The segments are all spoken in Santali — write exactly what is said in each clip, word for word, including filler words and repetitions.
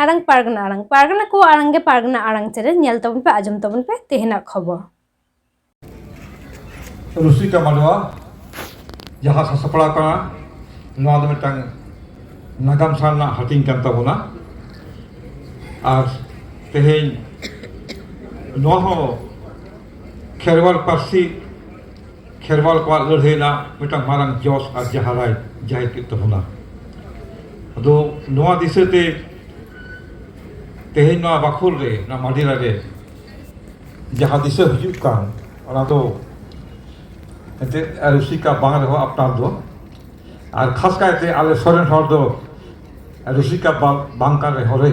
ᱟᱲᱟᱝ ᱯᱟᱨᱜᱟᱱᱟ ᱟᱲᱟᱝ, ᱯᱟᱨᱜᱟᱱᱟ ᱠᱚ ᱟᱲᱟᱝ ᱜᱮ ᱯᱟᱨᱜᱟᱱᱟ ᱟᱲᱟᱝ ᱪᱮᱱᱮᱞ ᱧᱮᱞ ᱛᱟᱵᱚᱱ ᱯᱮ, ᱟᱸᱡᱚᱢ ᱛᱟᱵᱚᱱ ᱯᱮ ᱛᱮᱦᱮᱧᱟᱜ ᱠᱷᱚᱵᱚᱨ᱾ ᱨᱩᱥᱤᱠᱟ ᱢᱟᱰᱣᱟ, ᱡᱟᱦᱟᱸ ᱥᱟᱥᱟᱯᱲᱟᱣ ᱠᱟᱱᱟ, ᱱᱚᱣᱟ ᱫᱚ ᱢᱤᱫᱴᱟᱝ ᱱᱟᱜᱟᱢ ᱥᱟᱶ ᱨᱮᱱᱟᱜ ᱦᱟᱹᱴᱤᱧ ᱠᱟᱱ ᱛᱟᱵᱚᱱᱟ᱾ ᱟᱨ ᱛᱮᱦᱮᱧ ᱱᱚᱣᱟ ᱦᱚᱸ ᱠᱷᱮᱨᱣᱟᱞ ᱯᱟᱹᱨᱥᱤ, ᱠᱷᱮᱨᱣᱟᱞ ᱠᱚᱣᱟᱜ ᱞᱟᱹᱲᱦᱟᱹᱭ ᱨᱮᱱᱟᱜ ᱢᱤᱫᱴᱟᱝ ᱢᱟᱨᱟᱝ ᱡᱚᱥ ᱟᱨ ᱡᱟᱦᱟᱨᱟᱭ ᱡᱟᱹᱦᱤ ᱠᱮᱫ ᱛᱟᱵᱚᱱᱟ᱾ ᱟᱫᱚ ᱱᱚᱣᱟ ᱫᱤᱥᱟᱹᱛᱮ ᱛᱮᱦᱮᱧ ᱱᱚᱣᱟ ᱵᱟᱠᱷᱳᱞ ᱨᱮ, ᱱᱚᱣᱟ ᱢᱟᱰᱮᱨᱟ ᱨᱮ ᱡᱟᱦᱟᱸ ᱫᱤᱥᱟᱹ ᱦᱤᱡᱩᱜ ᱠᱟᱱ, ᱚᱱᱟ ᱫᱚ ᱮᱱᱛᱮᱫ ᱨᱩᱥᱤᱠᱟ ᱵᱟᱝ ᱨᱮᱦᱚᱸ ᱟᱯᱱᱟᱨ ᱫᱚ, ᱟᱨ ᱠᱷᱟᱥ ᱠᱟᱭᱛᱮ ᱟᱞᱮ ᱥᱚᱨᱮᱱ ᱦᱚᱲ ᱫᱚ ᱨᱩᱥᱤᱠᱟ ᱵᱟ-, ᱵᱟᱝ ᱠᱟᱱ ᱨᱮᱦᱚᱸ ᱨᱮ,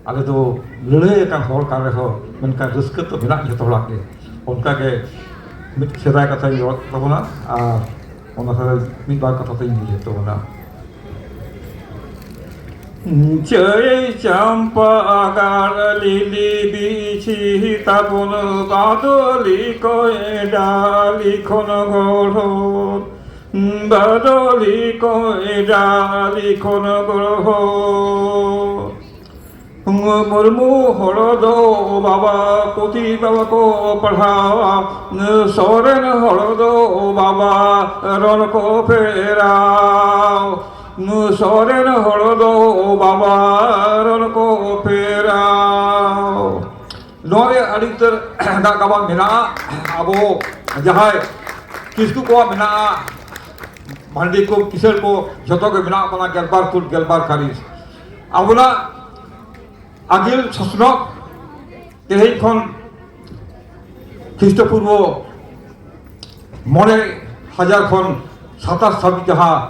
ᱟᱞᱮ ᱫᱚ ᱞᱟᱹᱲᱦᱟᱹᱭ ᱟᱠᱟᱱ ᱦᱚᱲ ᱠᱟᱱ ᱨᱮᱦᱚᱸ, ᱢᱮᱱᱠᱷᱟᱱ ᱨᱟᱹᱥᱠᱟᱹ ᱫᱚ ᱢᱮᱱᱟᱜ ᱡᱚᱛᱚ ᱦᱚᱲᱟᱜ ᱜᱮ᱾ ᱚᱱᱠᱟᱜᱮ ᱢᱤᱫ ᱥᱮᱫᱟᱭ ᱠᱟᱛᱷᱟᱧ ᱨᱚᱲ ᱛᱟᱵᱚᱱᱟ, ᱟᱨ ᱚᱱᱟ ᱥᱟᱶᱛᱮ ᱢᱤᱫ ᱵᱟᱨ ᱠᱟᱛᱷᱟ ᱛᱤᱧ ᱵᱩᱡᱷᱟᱹᱣ ᱛᱟᱵᱚᱱᱟ᱾ ᱪᱟᱹᱭ ᱪᱟᱢᱯᱟ ᱟᱜᱟᱨ ᱞᱤᱞᱤ ᱵᱤᱪᱷᱤ ᱛᱟᱵᱚᱱ ᱵᱟᱫᱚᱞᱤ ᱠᱚᱭ ᱰᱟᱞᱤ ᱠᱷᱚᱱ ᱜᱚᱲᱦᱚᱱ, ᱵᱟᱫᱚᱞᱤ ᱠᱚᱭ ᱰᱟᱞᱤ ᱠᱷᱚᱱ ᱜᱚᱲᱦᱚᱱ᱾ ᱢᱩᱨᱢᱩ ᱦᱚᱲ ᱫᱚ ᱵᱟᱵᱟ ᱯᱩᱛᱷᱤ ᱵᱟᱵᱟ ᱠᱚ ᱯᱟᱲᱦᱟᱣᱟ, ᱥᱚᱨᱮᱱ ᱦᱚᱲ ᱫᱚ ᱵᱟᱵᱟ ᱨᱚᱲ ᱠᱚ ᱯᱷᱮᱨᱟᱣ᱾ ᱥᱚᱨᱮᱱ ᱦᱚᱲ ᱫᱚ ᱵᱟᱵᱟ ᱨᱚᱲ ᱠᱚ ᱯᱷᱮᱨᱟᱣ᱾ ᱱᱚᱣᱟ ᱨᱮ ᱟᱹᱰᱤ ᱩᱛᱟᱹᱨ ᱫᱟᱜ ᱜᱟᱵᱟᱱ ᱢᱮᱱᱟᱜᱼᱟ᱾ ᱟᱵᱚ ᱡᱟᱦᱟᱸᱭ ᱠᱤᱥᱠᱩ ᱠᱚᱣᱟᱜ ᱢᱮᱱᱟᱜᱼᱟ, ᱵᱷᱟᱱᱰᱤ ᱠᱚ, ᱠᱤᱥᱟᱹᱬ ᱠᱚ, ᱡᱷᱚᱛᱚ ᱜᱮ ᱢᱮᱱᱟᱜ ᱵᱚᱱᱟ ᱜᱮᱞᱵᱟᱨ ᱠᱷᱩᱞ ᱜᱮᱞᱵᱟᱨ ᱠᱟᱹᱨᱤᱥ᱾ ᱟᱵᱚᱱᱟᱜ ᱟᱹᱜᱤᱞ ᱥᱚᱥᱱᱚᱜ ᱛᱮᱦᱮᱧ ᱠᱷᱚᱱ ᱠᱷᱨᱤᱥᱴᱚ ᱯᱩᱨᱵᱚ ᱢᱚᱬᱮ ᱦᱟᱡᱟᱨ ᱠᱷᱚᱱ ᱥᱟᱛᱟᱥ ᱫᱷᱟᱹᱵᱤᱡ ᱡᱟᱦᱟᱸ,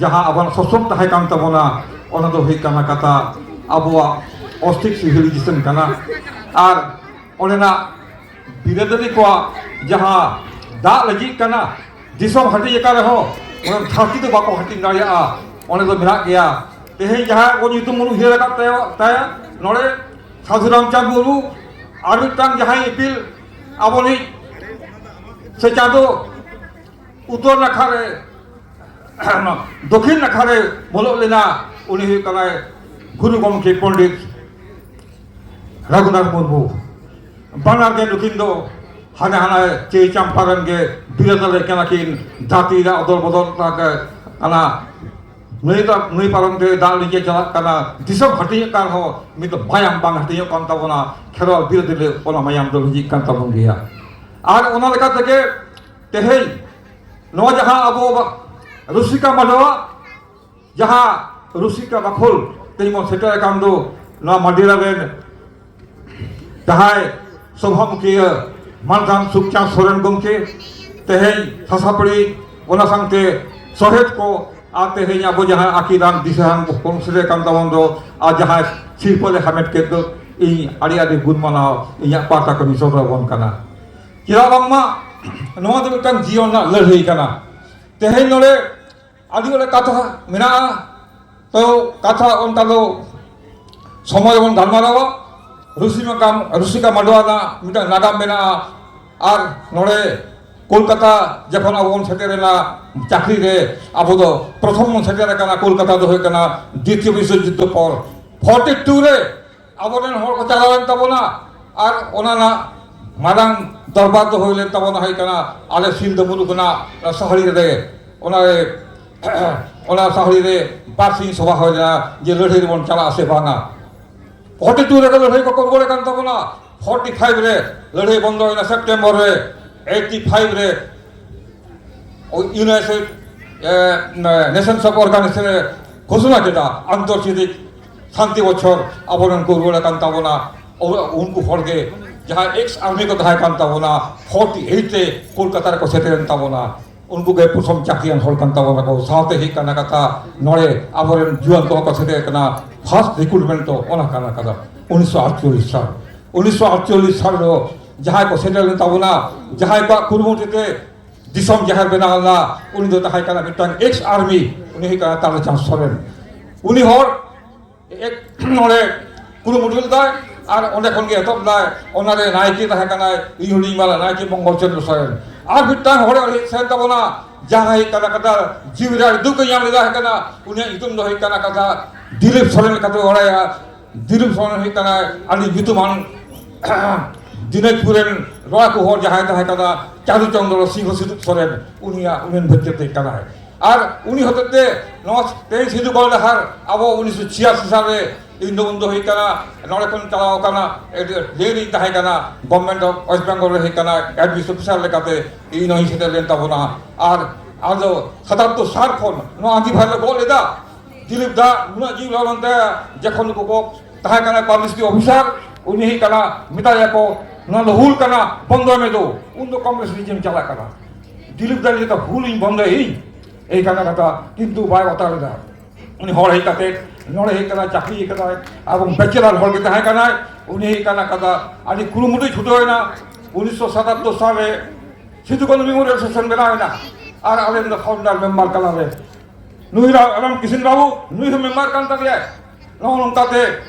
ᱡᱟᱦᱟᱸ ᱟᱵᱚᱣᱟᱜ ᱥᱚᱥᱱᱚᱜ ᱛᱟᱦᱮᱸ ᱠᱟᱱ ᱛᱟᱵᱚᱱᱟ, ᱚᱱᱟ ᱫᱚ ᱦᱩᱭᱩᱜ ᱠᱟᱱᱟ ᱠᱟᱛᱷᱟ ᱟᱵᱚᱣᱟᱜ ᱚᱥᱴᱤᱠ ᱥᱤᱵᱷᱤᱞᱟᱭᱡᱮᱥᱚᱱ ᱠᱟᱱᱟ᱾ ᱟᱨ ᱚᱸᱰᱮᱱᱟᱜ ᱵᱤᱨᱟᱹᱫᱟᱹᱞᱤ ᱠᱚᱣᱟᱜ ᱡᱟᱦᱟᱸ ᱫᱟᱜ ᱞᱤᱸᱡᱤᱜ ᱠᱟᱱᱟ, ᱫᱤᱥᱚᱢ ᱦᱟᱹᱴᱤᱧ ᱟᱠᱟᱱ ᱨᱮᱦᱚᱸ ᱚᱱᱟ ᱫᱷᱟᱹᱨᱛᱤ ᱫᱚ ᱵᱟᱠᱚ ᱦᱟᱹᱴᱤᱧ ᱫᱟᱲᱮᱭᱟᱜᱼᱟ, ᱚᱸᱰᱮ ᱫᱚ ᱢᱮᱱᱟᱜ ᱜᱮᱭᱟ᱾ ᱛᱮᱦᱮᱧ ᱡᱟᱦᱟᱸ ᱠᱚ ᱧᱩᱛᱩᱢ ᱵᱚᱱ ᱩᱭᱦᱟᱹᱨ ᱟᱠᱟᱫ ᱛᱟᱭᱟ, ᱛᱟᱭᱟ ᱱᱚᱰᱮ ᱥᱟᱹᱫᱷᱩ ᱨᱟᱢᱪᱟᱸᱫᱽ ᱢᱩᱨᱢᱩ, ᱟᱨ ᱢᱤᱫᱴᱟᱝ ᱡᱟᱦᱟᱸᱭ ᱤᱯᱤᱞ ᱟᱵᱚᱱᱤᱡ ᱥᱮ ᱪᱟᱸᱫᱚ ᱩᱛᱛᱚᱨ ᱱᱟᱠᱷᱟ ᱨᱮ, ᱫᱚᱠᱷᱤᱱ ᱱᱟᱠᱷᱟ ᱨᱮ ᱵᱚᱞᱚᱜ ᱞᱮᱱᱟ, ᱩᱱᱤ ᱦᱩᱭᱩᱜ ᱠᱟᱱᱟᱭ ᱜᱩᱨᱩ ᱜᱚᱢᱠᱮ ᱯᱚᱱᱰᱤᱛ ᱨᱟᱹᱜᱷᱩᱱᱟᱛᱷ ᱢᱩᱨᱢᱩ, ᱵᱟᱱᱟᱨ ᱜᱮ ᱱᱩᱠᱤᱱ ᱫᱚ ᱦᱟᱱᱮ ᱦᱟᱱᱟ ᱪᱟᱹᱭ ᱪᱟᱢᱯᱟ ᱨᱮᱱ ᱜᱮ ᱵᱤᱨᱟᱹᱫᱟᱹᱞᱤ ᱠᱟᱱᱟ ᱠᱤᱱ᱾ ᱫᱷᱟᱹᱨᱛᱤ ᱨᱮ ᱚᱫᱚᱞ ᱵᱚᱫᱚᱞ ᱠᱟᱱᱟ, ᱱᱟᱹᱭ ᱫᱟᱜ, ᱱᱟᱹᱭ ᱯᱟᱨᱚᱢ ᱛᱮ ᱫᱟᱜ ᱞᱤᱸᱡᱤ ᱪᱟᱞᱟᱜ ᱠᱟᱱᱟ᱾ ᱫᱤᱥᱚᱢ ᱦᱟᱹᱴᱤᱧᱚᱜ ᱠᱟᱱ ᱨᱮᱦᱚᱸ ᱢᱤᱫ ᱫᱚ ᱢᱟᱭᱟᱢ ᱵᱟᱝ ᱦᱟᱹᱴᱤᱧᱚᱜ ᱠᱟᱱ ᱛᱟᱵᱚᱱᱟ᱾ ᱠᱷᱮᱨᱣᱟᱞ ᱵᱤᱨᱟᱹᱫᱟᱹᱞᱤ ᱚᱱᱟ ᱢᱟᱭᱟᱢ ᱫᱚ ᱞᱤᱸᱡᱤᱜ ᱠᱟᱱ ᱛᱟᱵᱚᱱ ᱜᱮᱭᱟ᱾ ᱟᱨ ᱚᱱᱟ ᱞᱮᱠᱟ ᱛᱮᱜᱮ ᱛᱮᱦᱮᱧ ᱱᱚᱣᱟ ᱡᱟᱦᱟᱸ ᱟᱵᱚ ᱨᱩᱥᱤᱠᱟ ᱢᱟᱰᱣᱟ, ᱡᱟᱦᱟᱸ ᱨᱩᱥᱤᱠᱟ ᱵᱟᱠᱷᱳᱞ ᱛᱮᱦᱮᱧ ᱵᱚᱱ ᱥᱮᱴᱮᱨ ᱟᱠᱟᱱ ᱫᱚ, ᱱᱚᱣᱟ ᱢᱟᱰᱮᱨᱟ ᱨᱮᱱ ᱡᱟᱦᱟᱸᱭ ᱥᱚᱵᱷᱟᱢᱩᱠᱷᱤᱭᱟᱹ ᱢᱟᱱᱛᱷᱟᱱ ᱥᱩᱠᱪᱟᱸᱫᱽ ᱥᱚᱨᱮᱱ ᱜᱚᱢᱠᱮ, ᱛᱮᱦᱮᱧ ᱥᱟᱥᱟᱯᱲᱤ, ᱚᱱᱟ ᱥᱟᱶᱛᱮ ᱥᱚᱦᱮᱫ ᱠᱚ, ᱟᱨ ᱛᱮᱦᱮᱧ ᱟᱵᱚ ᱡᱟᱦᱟᱸ ᱟᱹᱠᱤᱞᱟᱱ ᱫᱤᱥᱟᱹᱣᱟᱱ ᱵᱚᱱ ᱥᱮᱴᱮᱨ ᱠᱟᱱ ᱛᱟᱵᱚᱱ ᱫᱚ, ᱟᱨ ᱡᱟᱦᱟᱸᱭ ᱥᱤᱨᱯᱟᱹ ᱞᱮ ᱦᱟᱢᱮᱴ ᱠᱮᱫ ᱫᱚ, ᱤᱧ ᱟᱹᱰᱤ ᱟᱹᱰᱤ ᱜᱩᱱ ᱢᱟᱱᱟᱣ ᱤᱧᱟᱹᱜ ᱯᱟᱦᱴᱟ ᱠᱷᱚᱱᱤᱧ ᱥᱚᱫᱚᱨ ᱟᱵᱚᱱ ᱠᱟᱱᱟ᱾ ᱪᱮᱫᱟᱜ ᱵᱟᱝᱢᱟ ᱱᱚᱣᱟ ᱫᱚ ᱢᱤᱫᱴᱟᱝ ᱡᱤᱭᱚᱱ ᱨᱮᱱᱟᱜ ᱞᱟᱹᱲᱦᱟᱹᱭ ᱠᱟᱱᱟ᱾ ᱛᱮᱦᱮᱧ ᱱᱚᱰᱮ ᱟᱹᱰᱤ ᱚᱱᱮ ᱠᱟᱛᱷᱟ ᱢᱮᱱᱟᱜᱼᱟ, ᱛᱚ ᱠᱟᱛᱷᱟ ᱚᱱᱠᱟ ᱫᱚ ᱥᱚᱢᱚᱭ ᱨᱮᱵᱚᱱ ᱜᱟᱞᱢᱟᱨᱟᱣᱟ᱾ ᱨᱩᱥᱤᱠᱟ, ᱨᱩᱥᱤᱠᱟ ᱢᱟᱰᱣᱟ ᱨᱮᱱᱟᱜ ᱢᱤᱫᱴᱟᱝ ᱱᱟᱜᱟᱢ ᱢᱮᱱᱟᱜᱼᱟ᱾ ᱟᱨ ᱱᱚᱰᱮ ᱠᱳᱞᱠᱟᱛᱟ ᱡᱚᱠᱷᱚᱱ ᱟᱵᱚ ᱵᱚᱱ ᱥᱮᱴᱮᱨᱮᱱᱟ ᱪᱟᱹᱠᱨᱤ ᱨᱮ, ᱟᱵᱚ ᱫᱚ ᱯᱨᱚᱛᱷᱚᱢ ᱵᱚᱱ ᱥᱮᱴᱮᱨ ᱟᱠᱟᱱᱟ ᱠᱳᱞᱠᱟᱛᱟ ᱫᱚ ᱦᱩᱭᱩᱜ ᱠᱟᱱᱟ ᱫᱤᱛᱤᱭᱚ ᱵᱤᱥᱥᱚ ᱡᱩᱫᱽᱫᱷᱚ ᱯᱚᱨ, ᱯᱷᱚᱨᱴᱤ ᱴᱩ ᱨᱮ ᱟᱵᱚᱨᱮᱱ ᱦᱚᱲ ᱠᱚ ᱪᱟᱞᱟᱣ ᱞᱮᱱ ᱛᱟᱵᱚᱱᱟ᱾ ᱟᱨ ᱚᱱᱟ ᱨᱮᱱᱟᱜ ᱢᱟᱨᱟᱝ ᱫᱚᱨᱵᱟᱨ ᱫᱚ ᱦᱩᱭ ᱞᱮᱱ ᱛᱟᱵᱚᱱᱟ, ᱦᱩᱭ ᱠᱟᱱᱟ ᱟᱞᱮ ᱥᱤᱞᱫᱟᱹ ᱢᱩᱞᱩᱠ ᱨᱮᱱᱟᱜ ᱥᱟᱦᱲᱤ ᱨᱮ᱾ ᱚᱱᱟ ᱨᱮ ᱚᱱᱟ ᱥᱟᱦᱲᱤ ᱨᱮ ᱵᱟᱨ ᱥᱤᱧ ᱥᱚᱵᱷᱟ ᱦᱩᱭ ᱞᱮᱱᱟ ᱡᱮ ᱞᱟᱹᱲᱦᱟᱹᱭ ᱨᱮᱵᱚᱱ ᱪᱟᱞᱟᱜᱼᱟ ᱥᱮ ᱵᱟᱝᱟ᱾ ᱯᱷᱚᱨᱴᱤ ᱴᱩ ᱨᱮᱜᱮ ᱞᱟᱹᱲᱦᱟᱹᱭ ᱠᱚᱠᱚ ᱨᱩᱣᱟᱹᱲ ᱠᱟᱱ ᱛᱟᱵᱚᱱᱟ᱾ ᱯᱷᱚᱨᱴᱤ ᱯᱷᱟᱭᱤᱵᱷ ᱨᱮ ᱞᱟᱹᱲᱦᱟᱹᱭ ᱵᱚᱱᱫᱚᱭᱮᱱᱟ, ᱥᱮᱯᱴᱮᱢᱵᱚᱨ ᱨᱮ᱾ ᱮᱭᱤᱴᱤ ᱯᱷᱟᱭᱤᱵᱷ ᱨᱮ ᱤᱭᱩᱱᱟᱭᱴᱮᱰ ᱱᱮᱥᱚᱱᱥ ᱚᱯᱷ ᱚᱨᱜᱟᱱᱟᱭᱡᱮᱥᱚᱱ ᱮ ᱜᱷᱳᱥᱚᱱᱟ ᱠᱮᱫᱟ ᱟᱱᱛᱚᱨᱡᱟᱛᱤᱠ ᱥᱟᱱᱛᱤ ᱵᱚᱪᱷᱚᱨ᱾ ᱟᱵᱚᱨᱮᱱ ᱠᱚ ᱨᱩᱣᱟᱹᱲ ᱟᱠᱟᱱ ᱛᱟᱵᱚᱱᱟ᱾ ᱩᱱᱠᱩ ᱦᱚᱲ ᱜᱮ ᱡᱟᱦᱟᱸᱭ ᱮᱠᱥ ᱟᱨᱢᱤ ᱠᱚ ᱛᱟᱦᱮᱸ ᱠᱟᱱ ᱛᱟᱵᱚᱱᱟ, ᱯᱷᱚᱨᱴᱤ ᱮᱭᱤᱴ ᱨᱮ ᱠᱳᱞᱠᱟᱛᱟ ᱨᱮᱠᱚ ᱥᱮᱴᱮᱨᱮᱱ ᱛᱟᱵᱚᱱᱟ᱾ ᱩᱱᱠᱩ ᱜᱮ ᱯᱨᱚᱛᱷᱚᱢ ᱪᱟᱹᱠᱨᱤᱭᱟᱱ ᱦᱚᱲ ᱠᱟᱱ ᱛᱟᱵᱚᱱᱟ ᱠᱚ᱾ ᱥᱟᱶᱛᱮ ᱦᱮᱡ ᱠᱟᱱᱟ ᱠᱟᱛᱷᱟ, ᱱᱚᱰᱮ ᱟᱵᱚᱨᱮᱱ ᱡᱩᱣᱟᱹᱱ ᱠᱚᱦᱚᱸ ᱠᱚ ᱥᱮᱴᱮᱨ ᱠᱟᱱᱟ᱾ ᱯᱷᱟᱥᱴ ᱨᱤᱠᱨᱩᱴᱢᱮᱱᱴ ᱫᱚ ᱚᱱᱟ ᱠᱟᱱᱟ ᱠᱟᱫᱟ ᱩᱱᱤᱥᱥᱚ ᱟᱴᱪᱚᱞᱞᱤᱥ ᱥᱟᱞ᱾ ᱩᱱᱤᱥᱥᱚ ᱟᱴᱪᱚᱞᱞᱤᱥ ᱥᱟᱞ ᱨᱮ ᱡᱟᱦᱟᱸᱭ ᱠᱚ ᱥᱮᱴᱮᱨ ᱞᱮᱱ ᱛᱟᱵᱚᱱᱟ, ᱡᱟᱦᱟᱸᱭ ᱠᱚᱣᱟᱜ ᱠᱩᱨᱩᱢᱩᱴᱩ ᱛᱮ ᱫᱤᱥᱚᱢ ᱡᱟᱦᱮᱨ ᱵᱮᱱᱟᱣ ᱞᱮᱱᱟ, ᱩᱱᱤ ᱫᱚ ᱛᱟᱦᱮᱸ ᱠᱟᱱᱟ ᱢᱤᱫᱴᱟᱝ ᱮᱠᱥ ᱟᱨᱢᱤ, ᱩᱱᱤ ᱦᱩᱭᱩᱜ ᱠᱟᱱᱟ ᱛᱟᱞᱮᱪᱟᱸᱫᱽ ᱥᱚᱨᱮᱱ᱾ ᱩᱱᱤ ᱦᱚᱲ ᱮᱠ-, ᱱᱚᱰᱮ ᱠᱩᱨᱩᱢᱩᱴᱩ ᱞᱮᱫᱟᱭ ᱟᱨ ᱚᱸᱰᱮ ᱠᱷᱚᱱ ᱜᱮ ᱮᱛᱚᱦᱚᱵ ᱞᱮᱫᱟᱭ᱾ ᱚᱱᱟᱨᱮ ᱱᱟᱭᱠᱮ ᱛᱟᱦᱮᱸ ᱠᱟᱱᱟᱭ ᱤᱧ ᱦᱩᱰᱤᱧ ᱵᱟᱞᱟ ᱱᱟᱭᱠᱮ ᱢᱚᱝᱜᱚᱞ ᱪᱚᱸᱫᱽᱨᱚ ᱥᱚᱨᱮᱱ᱾ ᱟᱨ ᱢᱤᱫᱴᱟᱝ ᱦᱚᱲᱮ ᱦᱮᱡ ᱥᱮᱱ ᱛᱟᱵᱚᱱᱟ, ᱡᱟᱦᱟᱸᱭ ᱠᱟᱱᱟ ᱠᱟᱛᱷᱟ ᱡᱤᱣᱤ ᱨᱮ ᱟᱹᱰᱤ ᱫᱩᱠ ᱮ ᱧᱟᱢ ᱞᱮᱫᱟ, ᱦᱮᱡ ᱠᱟᱱᱟ, ᱩᱱᱤᱭᱟᱜ ᱧᱩᱛᱩᱢ ᱫᱚ ᱦᱩᱭᱩᱜ ᱠᱟᱱᱟ ᱠᱟᱛᱷᱟ ᱫᱤᱞᱤᱯ ᱥᱚᱨᱮᱱ ᱞᱮᱠᱟᱛᱮ ᱵᱟᱲᱟᱭᱟ᱾ ᱫᱤᱞᱤᱯ ᱥᱚᱨᱮᱱ ᱦᱩᱭᱩᱜ ᱠᱟᱱᱟ ᱟᱹᱰᱤ ᱧᱩᱛᱩᱢᱟᱱ ᱫᱤᱱᱟᱡᱽᱯᱩᱨ ᱨᱮᱱ ᱞᱚᱲᱟᱠᱩ ᱦᱚᱲ ᱡᱟᱦᱟᱸᱭ ᱛᱟᱦᱮᱸ ᱠᱟᱱᱟ ᱪᱟᱨᱩ ᱪᱚᱸᱫᱽᱨᱚ ᱥᱤᱝᱦᱚ ᱥᱤᱫᱩᱯ ᱥᱚᱨᱮᱱ, ᱩᱱᱤᱭᱟᱜ ᱩᱱᱤ ᱵᱷᱟᱹᱨᱭᱟᱹᱛ ᱛᱮ ᱠᱟᱱᱟᱭ᱾ ᱟᱨ ᱩᱱᱤ ᱦᱚᱛᱮᱡ ᱛᱮ ᱱᱚᱣᱟ ᱛᱮᱦᱮᱧ ᱥᱤᱫᱩ ᱠᱟᱹᱱᱦᱩ ᱰᱟᱦᱟᱨ ᱟᱵᱚ ᱩᱱᱤᱥᱥᱚ ᱪᱷᱤᱭᱟᱥᱤ ᱥᱟᱞ ᱨᱮ ᱤᱧ ᱫᱚ ᱩᱱ ᱫᱚ ᱦᱩᱭᱩᱜ ᱠᱟᱱᱟ ᱱᱚᱰᱮ ᱠᱷᱚᱱ ᱪᱟᱞᱟᱣ ᱟᱠᱟᱱᱟ, ᱞᱟᱹᱭ ᱨᱤᱧ ᱛᱟᱦᱮᱸ ᱠᱟᱱᱟ government of West Bengal ᱨᱮ ᱦᱩᱭᱩᱜ ᱠᱟᱱᱟ advice officer ᱞᱮᱠᱟᱛᱮ ᱤᱧ ᱦᱚᱸᱧ ᱥᱮᱴᱮᱨ ᱞᱮᱱ ᱛᱟᱵᱚᱱᱟ᱾ ᱟᱨ ᱟᱫᱚ ᱥᱟᱛᱟᱛᱛᱳᱨ ᱥᱟᱞ ᱠᱷᱚᱱ ᱱᱚᱣᱟ ᱟᱸᱫᱷᱤ ᱵᱷᱟᱭ ᱞᱮ ᱜᱚᱜ ᱞᱮᱫᱟ᱾ ᱫᱤᱞᱤᱯ ᱫᱟ ᱱᱩᱱᱟᱹᱜ ᱡᱤᱣᱤ ᱞᱚᱞᱚᱱ ᱛᱮ ᱡᱚᱠᱷᱚᱱ ᱱᱩᱠᱩ ᱠᱚ ᱛᱟᱦᱮᱸ ᱠᱟᱱᱟ publicity officer, ᱩᱱᱤ ᱦᱩᱭᱩᱜ ᱠᱟᱱᱟ ᱢᱮᱛᱟᱭᱟ ᱠᱚ, "ᱱᱚᱣᱟ ᱫᱚ ᱦᱩᱞ ᱠᱟᱱᱟ, ᱵᱚᱱᱫᱚᱭ ᱢᱮ ᱫᱚ", ᱩᱱ ᱫᱚ ᱠᱚᱝᱜᱨᱮᱥ regime ᱪᱟᱞᱟᱜ ᱠᱟᱱᱟ᱾ ᱫᱤᱞᱤᱯ ᱫᱟ ᱞᱟᱹᱭ ᱫᱟ, "ᱦᱩᱞ ᱤᱧ ᱵᱚᱱᱫᱚᱭ ᱤᱧ", ᱮᱭ ᱠᱟᱱᱟ ᱠᱟᱛᱷᱟ, ᱠᱤᱱᱛᱩ ᱵᱟᱭ ᱵᱟᱛᱟᱣ ᱞᱮᱫᱟ᱾ ᱩᱱᱤ ᱦᱚᱲ ᱦᱮᱡ ᱠᱟᱛᱮ ᱱᱚᱰᱮ ᱦᱮᱡ ᱠᱟᱱᱟ, ᱪᱟᱹᱠᱨᱤ ᱠᱟᱫᱟᱭ ᱮᱵᱚᱝ bachelor ᱦᱚᱲ ᱜᱮ ᱛᱟᱦᱮᱸ ᱠᱟᱱᱟᱭ᱾ ᱩᱱᱤ ᱦᱩᱭᱩᱜ ᱠᱟᱱᱟ ᱠᱟᱛᱷᱟ ᱟᱹᱰᱤ ᱠᱩᱨᱩᱢᱩᱴᱩᱭ ᱪᱷᱩᱴᱟᱹᱣ ᱮᱱᱟ᱾ ᱩᱱᱤᱥᱥᱚ ᱥᱟᱛᱟᱛᱛᱳᱨ ᱥᱟᱞ ᱨᱮ ᱥᱤᱫᱩ ᱠᱟᱹᱱᱦᱩ Memorial Association ᱵᱮᱱᱟᱣ ᱮᱱᱟ ᱟᱨ ᱟᱞᱮ ᱨᱮᱱ ᱫᱚ founder member ᱠᱟᱱᱟᱞᱮ᱾ ᱱᱩᱭ ᱨᱟ-, ᱨᱟᱢ ᱠᱨᱤᱥᱱ ᱵᱟᱵᱩ, ᱱᱩᱭ ᱦᱚᱸ member ᱠᱟᱱ ᱛᱟᱞᱮᱭᱟᱭ᱾ ᱱᱚᱜᱼᱚ ᱱᱚᱝᱠᱟᱛᱮ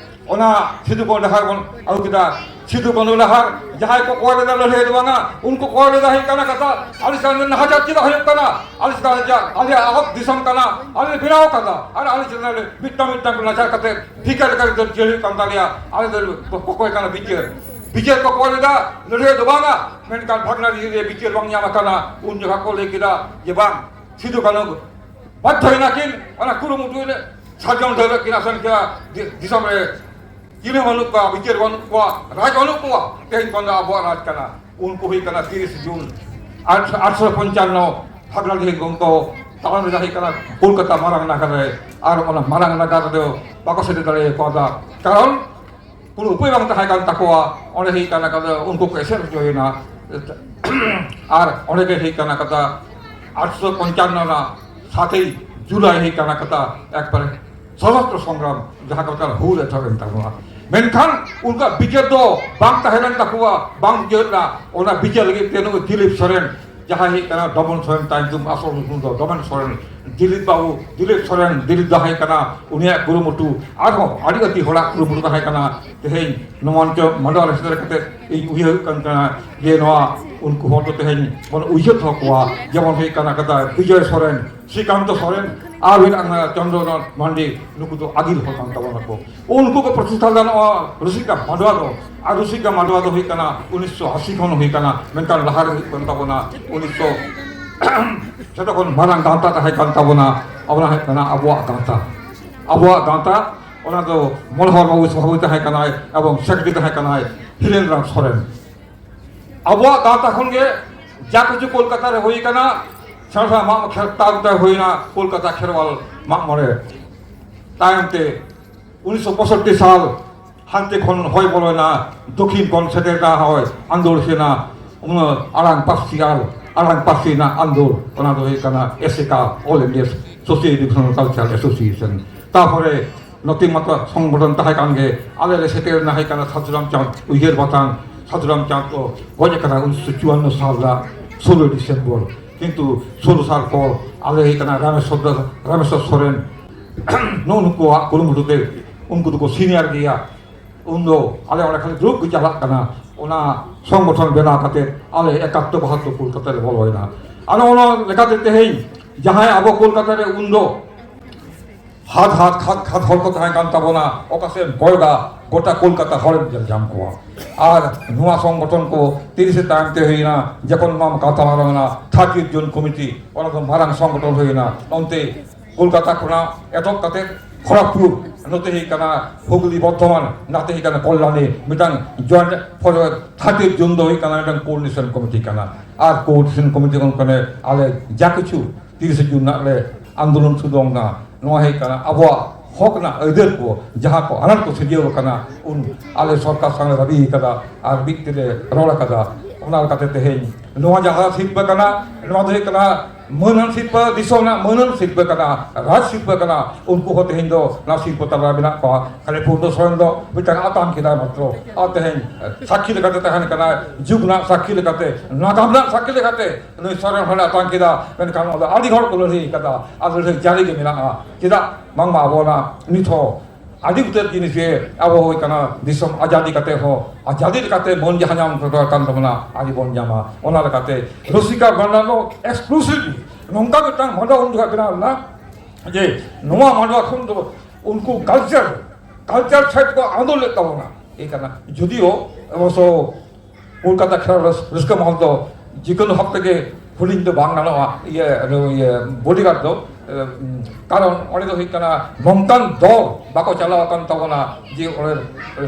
ᱚᱱᱟ ᱥᱤᱫᱩ ᱠᱟᱹᱱᱦᱩ ᱰᱟᱦᱟᱨ ᱵᱚᱱ ᱟᱹᱜᱩ ᱠᱮᱫᱟ᱾ ᱥᱤᱫᱩ ᱠᱟᱹᱱᱦᱩ ᱰᱟᱦᱟᱨ ᱡᱟᱦᱟᱸᱭ ᱠᱚ ᱠᱚᱭ ᱞᱮᱫᱟ ᱞᱟᱹᱲᱦᱟᱹᱭ ᱫᱚ ᱵᱟᱝᱟ, ᱩᱱᱠᱩ ᱠᱚᱭ ᱞᱮᱫᱟ ᱦᱩᱭᱩᱜ ᱠᱟᱱᱟ ᱠᱟᱛᱷᱟ, ᱟᱹᱞᱤᱧ ᱥᱟᱶ ᱱᱟᱦᱟᱪᱟᱨ ᱪᱮᱫᱟᱜ ᱦᱩᱭᱩᱜ ᱠᱟᱱᱟ? ᱟᱹᱞᱤᱧ ᱥᱟᱶ ᱱᱟᱦᱟᱪᱟᱨ, ᱟᱞᱮᱭᱟᱜ ᱟᱵᱚ ᱫᱤᱥᱚᱢ ᱠᱟᱱᱟ, ᱟᱞᱮ ᱵᱮᱱᱟᱣ ᱠᱟᱫᱟ, ᱟᱨ ᱟᱹᱞᱤᱧ ᱪᱮᱛᱟᱱ ᱨᱮ ᱢᱤᱫᱴᱟᱝ ᱢᱤᱫᱴᱟᱝ ᱱᱟᱦᱟᱪᱟᱨ ᱠᱟᱛᱮ ᱵᱷᱤᱠᱟᱹ ᱞᱮᱠᱟ ᱫᱚ ᱡᱤᱭᱟᱹᱲ ᱦᱩᱭᱩᱜ ᱠᱟᱱ ᱛᱟᱞᱮᱭᱟ᱾ ᱟᱞᱮ ᱫᱚ ᱠᱚ ᱠᱚᱭ ᱠᱟᱱᱟ ᱵᱤᱪᱟᱹᱨ, ᱵᱤᱪᱟᱹᱨ ᱠᱚ ᱠᱚᱭ ᱞᱮᱫᱟ, ᱞᱟᱹᱲᱦᱟᱹᱭ ᱫᱚ ᱵᱟᱝᱟ᱾ ᱢᱮᱱᱠᱷᱟᱱ ᱵᱷᱟᱜᱽᱱᱟᱰᱤᱦᱤ ᱨᱮ ᱵᱤᱪᱟᱹᱨ ᱵᱟᱝ ᱧᱟᱢ ᱟᱠᱟᱱᱟ᱾ ᱩᱱ ᱡᱚᱠᱷᱟ ᱠᱚ ᱞᱟᱹᱭ ᱠᱮᱫᱟ ᱡᱮ ᱵᱟᱝ, ᱥᱤᱫᱩ ᱠᱟᱹᱱᱦᱩ ᱵᱟᱫᱽᱫᱷᱚᱭᱮᱱᱟ ᱠᱤᱱ ᱚᱱᱟ ᱠᱩᱨᱩᱢᱩᱴᱩ ᱨᱮ᱾ ᱥᱟᱨᱡᱚᱢ ᱰᱟᱹᱨ ᱨᱮ ᱠᱤᱱ ᱟᱥᱮᱱ ᱠᱮᱫᱟ᱾ ᱫᱤ-, ᱫᱤᱥᱚᱢ ᱨᱮ ᱪᱤᱞᱤ ᱵᱟᱹᱱᱩᱜ ᱠᱚᱣᱟ, ᱵᱤᱪᱟᱹᱨ ᱵᱟᱹᱱᱩᱜ ᱠᱚᱣᱟ, ᱨᱟᱡᱽ ᱵᱟᱹᱱᱩᱜ ᱠᱚᱣᱟ᱾ ᱛᱮᱦᱮᱧ ᱠᱷᱚᱱ ᱫᱚ ᱟᱵᱚᱣᱟᱜ ᱨᱟᱡᱽ ᱠᱟᱱᱟ᱾ ᱩᱱᱠᱩ ᱦᱩᱭ ᱠᱟᱱᱟ ᱛᱤᱨᱤᱥ ᱡᱩᱱ ᱟᱴ-, ᱟᱴᱷᱨᱚᱥᱚ ᱯᱚᱧᱪᱟᱱᱱᱚ ᱵᱷᱟᱜᱽᱱᱟᱰᱤᱦᱤ ᱜᱚᱢᱠᱮ ᱛᱟᱲᱟᱢ ᱨᱮ ᱦᱩᱭ ᱠᱟᱱᱟ ᱠᱳᱞᱠᱟᱛᱟ ᱢᱟᱨᱟᱝ ᱱᱟᱜᱟᱨ ᱨᱮ, ᱟᱨ ᱚᱱᱟ ᱢᱟᱨᱟᱝ ᱱᱟᱜᱟᱨ ᱨᱮᱫᱚ ᱵᱟᱠᱚ ᱥᱮᱴᱮᱨ ᱫᱟᱲᱮ ᱠᱟᱣᱫᱟ᱾ ᱠᱟᱨᱚᱱ ᱠᱳᱱᱳ ᱩᱯᱟᱹᱭ ᱵᱟᱝ ᱛᱟᱦᱮᱸ ᱠᱟᱱ ᱛᱟᱠᱚᱣᱟ᱾ ᱚᱸᱰᱮ ᱦᱩᱭ ᱠᱟᱱᱟ ᱠᱟᱛᱷᱟ ᱩᱱᱠᱩ ᱠᱚ ᱮᱥᱮᱫ ᱦᱚᱪᱚᱭᱮᱱᱟ᱾ ᱟᱨ ᱚᱸᱰᱮ ᱜᱮ ᱦᱩᱭ ᱠᱟᱱᱟ ᱠᱟᱛᱷᱟ ᱟᱴᱷᱨᱚᱥᱚ ᱯᱚᱧᱪᱟᱱᱱᱚ ᱨᱮᱱᱟᱜ ᱥᱟᱛᱮᱭ ᱡᱩᱞᱟᱭ ᱦᱩᱭ ᱠᱟᱱᱟ ᱠᱟᱛᱷᱟ ᱮᱠᱵᱟᱨᱮ ᱥᱚᱥᱚᱥᱛᱨᱚ ᱥᱚᱝᱜᱨᱟᱢ ᱡᱟᱦᱟᱸ ᱠᱚ ᱢᱮᱛᱟᱜ ᱦᱩᱞ ᱮᱛᱚᱦᱚᱵ ᱮᱱ ᱛᱟᱵᱚᱱᱟ᱾ ᱢᱮᱱᱠᱷᱟᱱ ᱩᱱᱠᱩᱣᱟᱜ ᱵᱤᱪᱟᱹᱨ ᱫᱚ ᱵᱟᱝ ᱛᱟᱦᱮᱸ ᱞᱮᱱ ᱛᱟᱠᱚᱣᱟ, ᱵᱟᱝ ᱵᱤᱪᱟᱹᱨ ᱞᱮᱱᱟ᱾ ᱚᱱᱟ ᱵᱤᱪᱟᱹᱨ ᱞᱟᱹᱜᱤᱫ ᱛᱮ ᱱᱩᱠᱩ ᱫᱤᱞᱤᱯ ᱥᱚᱨᱮᱱ ᱡᱟᱦᱟᱸᱭ ᱦᱩᱭᱩᱜ ᱠᱟᱱᱟ ᱰᱚᱢᱚᱱ ᱥᱚᱨᱮᱱ, ᱛᱟᱭᱚᱢ ᱟᱥᱚᱞ ᱧᱩᱛᱩᱢ ᱫᱚ ᱰᱚᱢᱚᱱ ᱥᱚᱨᱮᱱ, ᱫᱤᱞᱤᱯ ᱵᱟᱵᱩ, ᱫᱤᱞᱤᱯ ᱥᱚᱨᱮᱱ, ᱫᱤᱞᱤᱯ ᱫᱚ ᱦᱩᱭᱩᱜ ᱠᱟᱱᱟ ᱩᱱᱤᱭᱟᱜ ᱠᱩᱨᱩᱢᱩᱴᱩ, ᱟᱨᱦᱚᱸ ᱟᱹᱰᱤ ᱟᱹᱰᱤ ᱦᱚᱲᱟᱜ ᱠᱩᱨᱩᱢᱩᱴᱩ ᱛᱟᱦᱮᱸ ᱠᱟᱱᱟ᱾ ᱛᱮᱦᱮᱧ ᱱᱚᱣᱟ ᱢᱚᱧᱪᱚ ᱢᱟᱰᱣᱟ ᱨᱮ ᱥᱮᱴᱮᱨ ᱠᱟᱛᱮ ᱤᱧ ᱩᱭᱦᱟᱹᱨ ᱦᱩᱭᱩᱜ ᱠᱟᱱ ᱠᱟᱱᱟ ᱡᱮ ᱱᱚᱣᱟ ᱩᱱᱠᱩ ᱦᱚᱲ ᱫᱚ ᱛᱮᱦᱮᱧ ᱵᱚᱱ ᱩᱭᱦᱟᱹᱨ ᱫᱚᱦᱚ ᱠᱚᱣᱟ, ᱡᱮᱢᱚᱱ ᱦᱩᱭᱩᱜ ᱠᱟᱱᱟ ᱠᱟᱫᱟ ᱵᱤᱡᱚᱭ ᱥᱚᱨᱮᱱ, ᱥᱨᱤᱠᱟᱱᱛᱚ ᱥᱚᱨᱮᱱ, ᱟᱨ ᱢᱮᱱᱟᱜ ᱠᱟᱱᱟ ᱪᱚᱱᱫᱨᱚᱱᱟᱛᱷ ᱢᱟᱱᱰᱤ, ᱱᱩᱠᱩ ᱫᱚ ᱟᱹᱜᱤᱞ ᱦᱚᱲ ᱠᱟᱱ ᱛᱟᱵᱚᱱᱟ ᱠᱚ᱾ ᱩᱱᱠᱩ ᱠᱚ ᱯᱨᱚᱛᱤᱥᱴᱷᱟ ᱞᱮᱫᱟ ᱱᱚᱣᱟ ᱨᱩᱥᱤᱠᱟ ᱢᱟᱰᱣᱟ ᱫᱚ᱾ ᱟᱨ ᱨᱩᱥᱤᱠᱟ ᱢᱟᱰᱣᱟ ᱫᱚ ᱦᱩᱭᱩᱜ ᱠᱟᱱᱟ ᱩᱱᱤᱥᱥᱚ ᱟᱥᱤ ᱠᱷᱚᱱ ᱦᱩᱭ ᱠᱟᱱᱟ, ᱢᱮᱱᱠᱷᱟᱱ ᱞᱟᱦᱟ ᱨᱮ ᱦᱩᱭᱩᱜ ᱠᱟᱱ ᱛᱟᱵᱚᱱᱟ ᱩᱱᱤᱥᱥᱚ, ᱡᱚᱛᱚ ᱠᱷᱚᱱ ᱢᱟᱨᱟᱝ ᱜᱟᱶᱛᱟ ᱛᱟᱦᱮᱸ ᱠᱟᱱ ᱛᱟᱵᱚᱱᱟ, ᱚᱱᱟ ᱦᱩᱭᱩᱜ ᱠᱟᱱᱟ ᱟᱵᱚᱣᱟᱜ ᱜᱟᱶᱛᱟ᱾ ᱟᱵᱚᱣᱟᱜ ᱜᱟᱶᱛᱟ, ᱚᱱᱟ ᱫᱚ ᱢᱚᱬᱮ ᱦᱚᱲ ᱵᱟᱵᱩ ᱥᱚᱵᱷᱟᱯᱚᱛᱤ ᱛᱟᱦᱮᱸ ᱠᱟᱱᱟᱭ ᱮᱵᱚᱝ ᱥᱮᱠᱨᱮᱴᱟᱨᱤ ᱛᱟᱦᱮᱸ ᱠᱟᱱᱟᱭ ᱦᱤᱨᱮᱱ ᱨᱟᱢ ᱥᱚᱨᱮᱱ᱾ ᱟᱵᱚᱣᱟᱜ ᱜᱟᱶᱛᱟ ᱠᱷᱚᱱ ᱜᱮ ᱡᱟ ᱠᱤᱪᱷᱩ ᱠᱳᱞᱠᱟᱛᱟ ᱨᱮ ᱦᱩᱭ ᱠᱟᱱᱟ, ᱥᱮᱬᱟ ᱥᱮᱬᱟ ᱢᱟᱜ ᱢᱚᱬᱮ ᱛᱟᱵ ᱛᱮ ᱦᱩᱭᱱᱟ ᱠᱳᱞᱠᱟᱛᱟ ᱠᱷᱮᱨᱣᱟᱞ ᱢᱟᱜ ᱢᱚᱬᱮ᱾ ᱛᱟᱭᱚᱢ ᱛᱮ ᱩᱱᱤᱥᱥᱚ ᱯᱚᱸᱭᱥᱚᱴᱴᱤ ᱥᱟᱞ ᱦᱟᱱᱛᱮ ᱠᱷᱚᱱ ᱦᱚᱭ ᱵᱚᱞᱚᱭᱮᱱᱟ, ᱫᱚᱠᱷᱤᱱ ᱠᱷᱚᱱ ᱥᱮᱴᱮᱨ ᱮᱱᱟ ᱦᱚᱭ, ᱟᱸᱫᱳᱲ ᱥᱮᱱᱟ, ᱚᱱᱟ ᱟᱲᱟᱝ ᱯᱟᱹᱨᱥᱤ ᱟᱨ ᱟᱲᱟᱝ ᱯᱟᱹᱨᱥᱤ ᱨᱮᱱᱟᱜ ᱟᱸᱫᱳᱲ, ᱚᱱᱟ ᱫᱚ ᱦᱩᱭᱩᱜ ᱠᱟᱱᱟ ᱮᱥᱮᱠᱟ, All India Socio Educational Cultural Association᱾ ᱛᱟᱨᱯᱚᱨᱮ ᱱᱚᱛᱮ ᱢᱟᱛᱚ ᱥᱚᱝᱜᱚᱴᱷᱚᱱ ᱛᱟᱦᱮᱸ ᱠᱟᱱ ᱜᱮ, ᱟᱞᱮ ᱞᱮ ᱥᱮᱴᱮᱨ ᱮᱱᱟ ᱦᱩᱭᱩᱜ ᱠᱟᱱᱟ ᱥᱟᱹᱫᱷᱩ ᱨᱟᱢᱪᱟᱸᱫᱽ ᱩᱭᱦᱟᱹᱨ ᱵᱟᱛᱟᱱ᱾ ᱥᱟᱹᱫᱷᱩ ᱨᱟᱢᱪᱟᱸᱫᱽ ᱠᱚ ᱜᱚᱡ ᱟᱠᱟᱱᱟ ᱩᱱᱤᱥᱥᱚ ᱪᱩᱣᱟᱱᱱᱚ ᱥᱟᱞ ᱨᱮᱱᱟᱜ ᱥᱳᱞᱳᱭ ᱰᱤᱥᱮᱢᱵᱚᱨ᱾ ᱠᱤᱱᱛᱩ ᱥᱳᱞᱳ ᱥᱟᱞ ᱯᱚᱨ ᱟᱞᱮ ᱦᱩᱭᱩᱜ ᱠᱟᱱᱟ ᱨᱟᱢᱮᱥᱣᱚᱨ ᱫᱟ-, ᱨᱟᱢᱮᱥᱣᱚᱨ ᱥᱚᱨᱮᱱ, ᱱᱩᱜᱼᱩ ᱱᱩᱠᱩᱣᱟᱜ ᱠᱩᱨᱩᱢᱩᱴᱩ ᱛᱮ, ᱩᱱᱠᱩ ᱫᱚᱠᱚ ᱥᱤᱱᱤᱭᱟᱨ ᱜᱮᱭᱟ, ᱩᱱᱫᱚ ᱟᱞᱮ ᱚᱸᱰᱮ ᱠᱷᱟᱹᱞᱤ ᱫᱩᱲᱩᱵ ᱜᱮ ᱪᱟᱞᱟᱜ ᱠᱟᱱᱟ᱾ ᱚᱱᱟ ᱥᱚᱝᱜᱚᱴᱷᱚᱱ ᱵᱮᱱᱟᱣ ᱠᱟᱛᱮ ᱟᱞᱮ ᱮᱠᱟᱛᱛᱚᱨ ᱵᱟᱦᱟᱛᱛᱚᱨ ᱠᱳᱞᱠᱟᱛᱟ ᱞᱮ ᱵᱚᱞᱚᱭᱮᱱᱟ᱾ ᱟᱫᱚ ᱚᱱᱟ ᱞᱮᱠᱟᱛᱮ ᱛᱮᱦᱮᱧ ᱡᱟᱦᱟᱸᱭ ᱟᱵᱚ ᱠᱳᱞᱠᱟᱛᱟ ᱨᱮ ᱩᱱᱫᱚ ᱦᱟᱛ ᱦᱟᱛ ᱠᱷᱟᱛ ᱠᱷᱟᱛ ᱦᱚᱲ ᱠᱚ ᱛᱟᱦᱮᱸ ᱠᱟᱱ ᱛᱟᱵᱚᱱᱟ, ᱚᱠᱟ ᱥᱮᱫ ᱮᱢ ᱠᱚᱭᱚᱜᱟ ᱜᱚᱴᱟ ᱠᱳᱞᱠᱟᱛᱟ ᱦᱚᱲᱮᱢ ᱧᱮᱞ ᱧᱟᱢ ᱠᱚᱣᱟ᱾ ᱟᱨ ᱱᱚᱣᱟ ᱥᱚᱝᱜᱚᱴᱷᱚᱱ ᱠᱚ ᱛᱤᱨᱤᱥᱮ ᱛᱟᱭᱚᱢ ᱛᱮ ᱦᱩᱭᱮᱱᱟ, ᱡᱚᱠᱷᱚᱱ ᱱᱚᱣᱟ ᱠᱟᱛᱷᱟ ᱢᱟᱨᱟᱝ ᱮᱱᱟ ᱛᱷᱟᱨᱴᱤ ᱡᱳᱱ ᱠᱚᱢᱤᱴᱤ, ᱚᱱᱟ ᱫᱚ ᱢᱟᱨᱟᱝ ᱥᱚᱝᱜᱚᱴᱷᱚᱱ ᱦᱩᱭᱮᱱᱟ᱾ ᱚᱱᱛᱮ ᱠᱳᱞᱠᱟᱛᱟ ᱠᱷᱚᱱᱟᱜ ᱮᱛᱚᱦᱚᱵ ᱠᱟᱛᱮ ᱠᱷᱚᱲᱚᱜᱽᱯᱩᱨ, ᱱᱚᱛᱮ ᱦᱩᱭᱩᱜ ᱠᱟᱱᱟ ᱦᱩᱜᱽᱞᱤ ᱵᱚᱨᱫᱷᱚᱢᱟᱱ, ᱱᱟᱛᱮ ᱦᱩᱭᱩᱜ ᱠᱟᱱᱟ ᱠᱚᱞᱞᱟᱱᱤ, ᱢᱤᱫᱴᱟᱝ ᱡᱚᱭᱮᱱᱴ ᱯᱷᱚᱨ ᱛᱷᱟᱨᱴᱤ ᱡᱳᱱ ᱫᱚ ᱦᱩᱭᱩᱜ ᱠᱟᱱᱟ ᱢᱤᱫᱴᱟᱝ ᱠᱳᱚᱨᱰᱤᱱᱮᱥᱚᱱ ᱠᱚᱢᱤᱴᱤ ᱠᱟᱱᱟ᱾ ᱟᱨ ᱠᱳᱚᱨᱰᱤᱱᱮᱥᱚᱱ ᱠᱚᱢᱤᱴᱤ ᱠᱷᱚᱱ ᱠᱟᱱᱟ ᱟᱞᱮ ᱡᱟ ᱠᱤᱪᱷᱩ ᱛᱤᱨᱤᱥᱮ ᱡᱩᱱ ᱨᱮᱱᱟᱜ ᱞᱮ ᱟᱱᱫᱳᱞᱚᱱ ᱥᱩᱫᱷᱩ ᱚᱱᱟ, ᱱᱚᱣᱟ ᱦᱩᱭᱩᱜ ᱠᱟᱱᱟ ᱟᱵᱚᱣᱟᱜ ᱦᱚᱠ ᱨᱮᱱᱟᱜ ᱟᱹᱭᱫᱟᱹᱨ ᱠᱚ, ᱡᱟᱦᱟᱸ ᱠᱚ ᱟᱱᱟᱴ ᱠᱚ ᱥᱤᱨᱡᱟᱹᱣ ᱟᱠᱟᱱᱟ, ᱩᱱ ᱟᱞᱮ ᱥᱚᱨᱠᱟᱨ ᱥᱟᱶ ᱞᱮ ᱫᱟᱹᱵᱤ ᱟᱠᱟᱫᱟ ᱟᱨ ᱢᱤᱫ ᱛᱮᱞᱮ ᱨᱚᱲ ᱟᱠᱟᱫᱟ᱾ ᱚᱱᱟ ᱞᱮᱠᱟᱛᱮ ᱛᱮᱦᱮᱧ ᱱᱚᱣᱟ ᱡᱟᱦᱟᱸ ᱥᱤᱨᱯᱟᱹ ᱠᱟᱱᱟ, ᱱᱚᱣᱟ ᱫᱚ ᱦᱩᱭᱩᱜ ᱠᱟᱱᱟ ᱢᱟᱹᱱᱟᱱ ᱥᱤᱨᱯᱟᱹ, ᱫᱤᱥᱚᱢ ᱨᱮᱱᱟᱜ ᱢᱟᱹᱱᱟᱱ ᱥᱤᱨᱯᱟᱹ ᱠᱟᱱᱟ, ᱨᱟᱡᱽ ᱥᱤᱨᱯᱟᱹ ᱠᱟᱱᱟ᱾ ᱩᱱᱠᱩ ᱦᱚᱸ ᱛᱮᱦᱮᱧ ᱫᱚ ᱱᱚᱣᱟ ᱥᱤᱨᱯᱟᱹ ᱛᱟᱞᱟ ᱨᱮ ᱢᱮᱱᱟᱜ ᱠᱚᱣᱟ᱾ ᱠᱷᱟᱞᱤ ᱯᱩᱨᱱᱚ ᱥᱚᱨᱮᱱ ᱫᱚ ᱢᱤᱫᱴᱟᱝ ᱟᱛᱟᱝ ᱠᱮᱫᱟᱭ ᱢᱟᱛᱨᱚ, ᱟᱨ ᱛᱮᱦᱮᱧ ᱥᱟᱹᱠᱷᱤ ᱞᱮᱠᱟᱛᱮ ᱛᱟᱦᱮᱱ ᱠᱟᱱᱟᱭ, ᱡᱩᱜᱽ ᱨᱮᱱᱟᱜ ᱥᱟᱹᱠᱷᱤ ᱞᱮᱠᱟᱛᱮ, ᱱᱟᱜᱟᱢ ᱨᱮᱱᱟᱜ ᱥᱟᱹᱠᱷᱤ ᱞᱮᱠᱟᱛᱮ ᱱᱩᱭ ᱥᱚᱨᱮᱱ ᱦᱚᱲᱮ ᱟᱛᱟᱝ ᱠᱮᱫᱟ᱾ ᱢᱮᱱᱠᱷᱟᱱ ᱚᱱᱟ ᱫᱚ ᱟᱹᱰᱤ ᱦᱚᱲ ᱠᱚ ᱞᱟᱹᱲᱦᱟᱹᱭ ᱠᱟᱫᱟ, ᱟᱨ ᱞᱟᱹᱲᱦᱟᱹᱭ ᱡᱟᱹᱨᱤ ᱜᱮ ᱢᱮᱱᱟᱜᱼᱟ᱾ ᱪᱮᱫᱟᱜ ᱵᱟᱝᱢᱟ ᱟᱵᱚ ᱚᱱᱟ ᱱᱤᱛ ᱦᱚᱸ ᱟᱹᱰᱤ ᱩᱛᱟᱹᱨ ᱡᱤᱱᱤᱥ ᱜᱮ ᱟᱵᱚ ᱦᱩᱭ ᱠᱟᱱᱟ, ᱫᱤᱥᱚᱢ ᱟᱡᱟᱫᱤ ᱠᱟᱛᱮ ᱦᱚᱸ ᱟᱡᱟᱫᱤ ᱞᱮᱠᱟᱛᱮ ᱢᱟᱹᱱ ᱡᱟᱦᱟᱸ ᱧᱟᱢ ᱫᱚᱨᱠᱟᱨ ᱠᱟᱱ ᱛᱟᱵᱚᱱᱟ, ᱟᱹᱰᱤ ᱵᱚᱱ ᱧᱟᱢᱟ᱾ ᱚᱱᱟ ᱞᱮᱠᱟᱛᱮ ᱨᱩᱥᱤᱠᱟ ᱵᱟᱱᱰᱟᱨ ᱫᱚ exclusively ᱱᱚᱝᱠᱟ ᱢᱤᱫᱴᱟᱝ ᱢᱟᱰᱣᱟ ᱩᱱ ᱡᱚᱠᱷᱚᱱ ᱵᱮᱱᱟᱣ ᱞᱮᱱᱟ ᱡᱮ ᱱᱚᱣᱟ ᱢᱟᱰᱣᱟ ᱠᱷᱚᱱ ᱫᱚ ᱩᱱᱠᱩ culture, culture side ᱠᱚ ᱟᱸᱫᱳᱲ ᱞᱮᱫ ᱛᱟᱵᱚᱱᱟ᱾ ᱮ ᱠᱟᱱᱟ ᱡᱩᱫᱤᱭᱳ ᱚᱵᱚᱥᱥᱚ ᱠᱳᱞᱠᱟᱛᱟ ᱠᱷᱮᱞᱳᱰ ᱨᱟᱹᱥ-, ᱨᱟᱹᱥᱠᱟᱹ ᱢᱚᱦᱚᱞ ᱫᱚ ᱡᱮᱠᱳᱱᱳ ᱵᱷᱟᱵᱽ ᱛᱮᱜᱮ ᱦᱩᱰᱤᱧ ᱫᱚ ᱵᱟᱝ ᱜᱟᱱᱚᱜᱼᱟ, ᱤᱭᱟᱹ, ᱤᱭᱟᱹ, bodyguard ᱫᱚ᱾ ᱮ, ᱠᱟᱨᱚᱱ ᱚᱸᱰᱮ ᱫᱚ ᱦᱩᱭᱩᱜ ᱠᱟᱱᱟ ᱱᱚᱝᱠᱟᱱ ᱫᱚᱞ ᱵᱟᱠᱚ ᱪᱟᱞᱟᱣ ᱟᱠᱟᱱ ᱛᱟᱵᱚᱱᱟ ᱡᱮ ᱚᱸᱰᱮ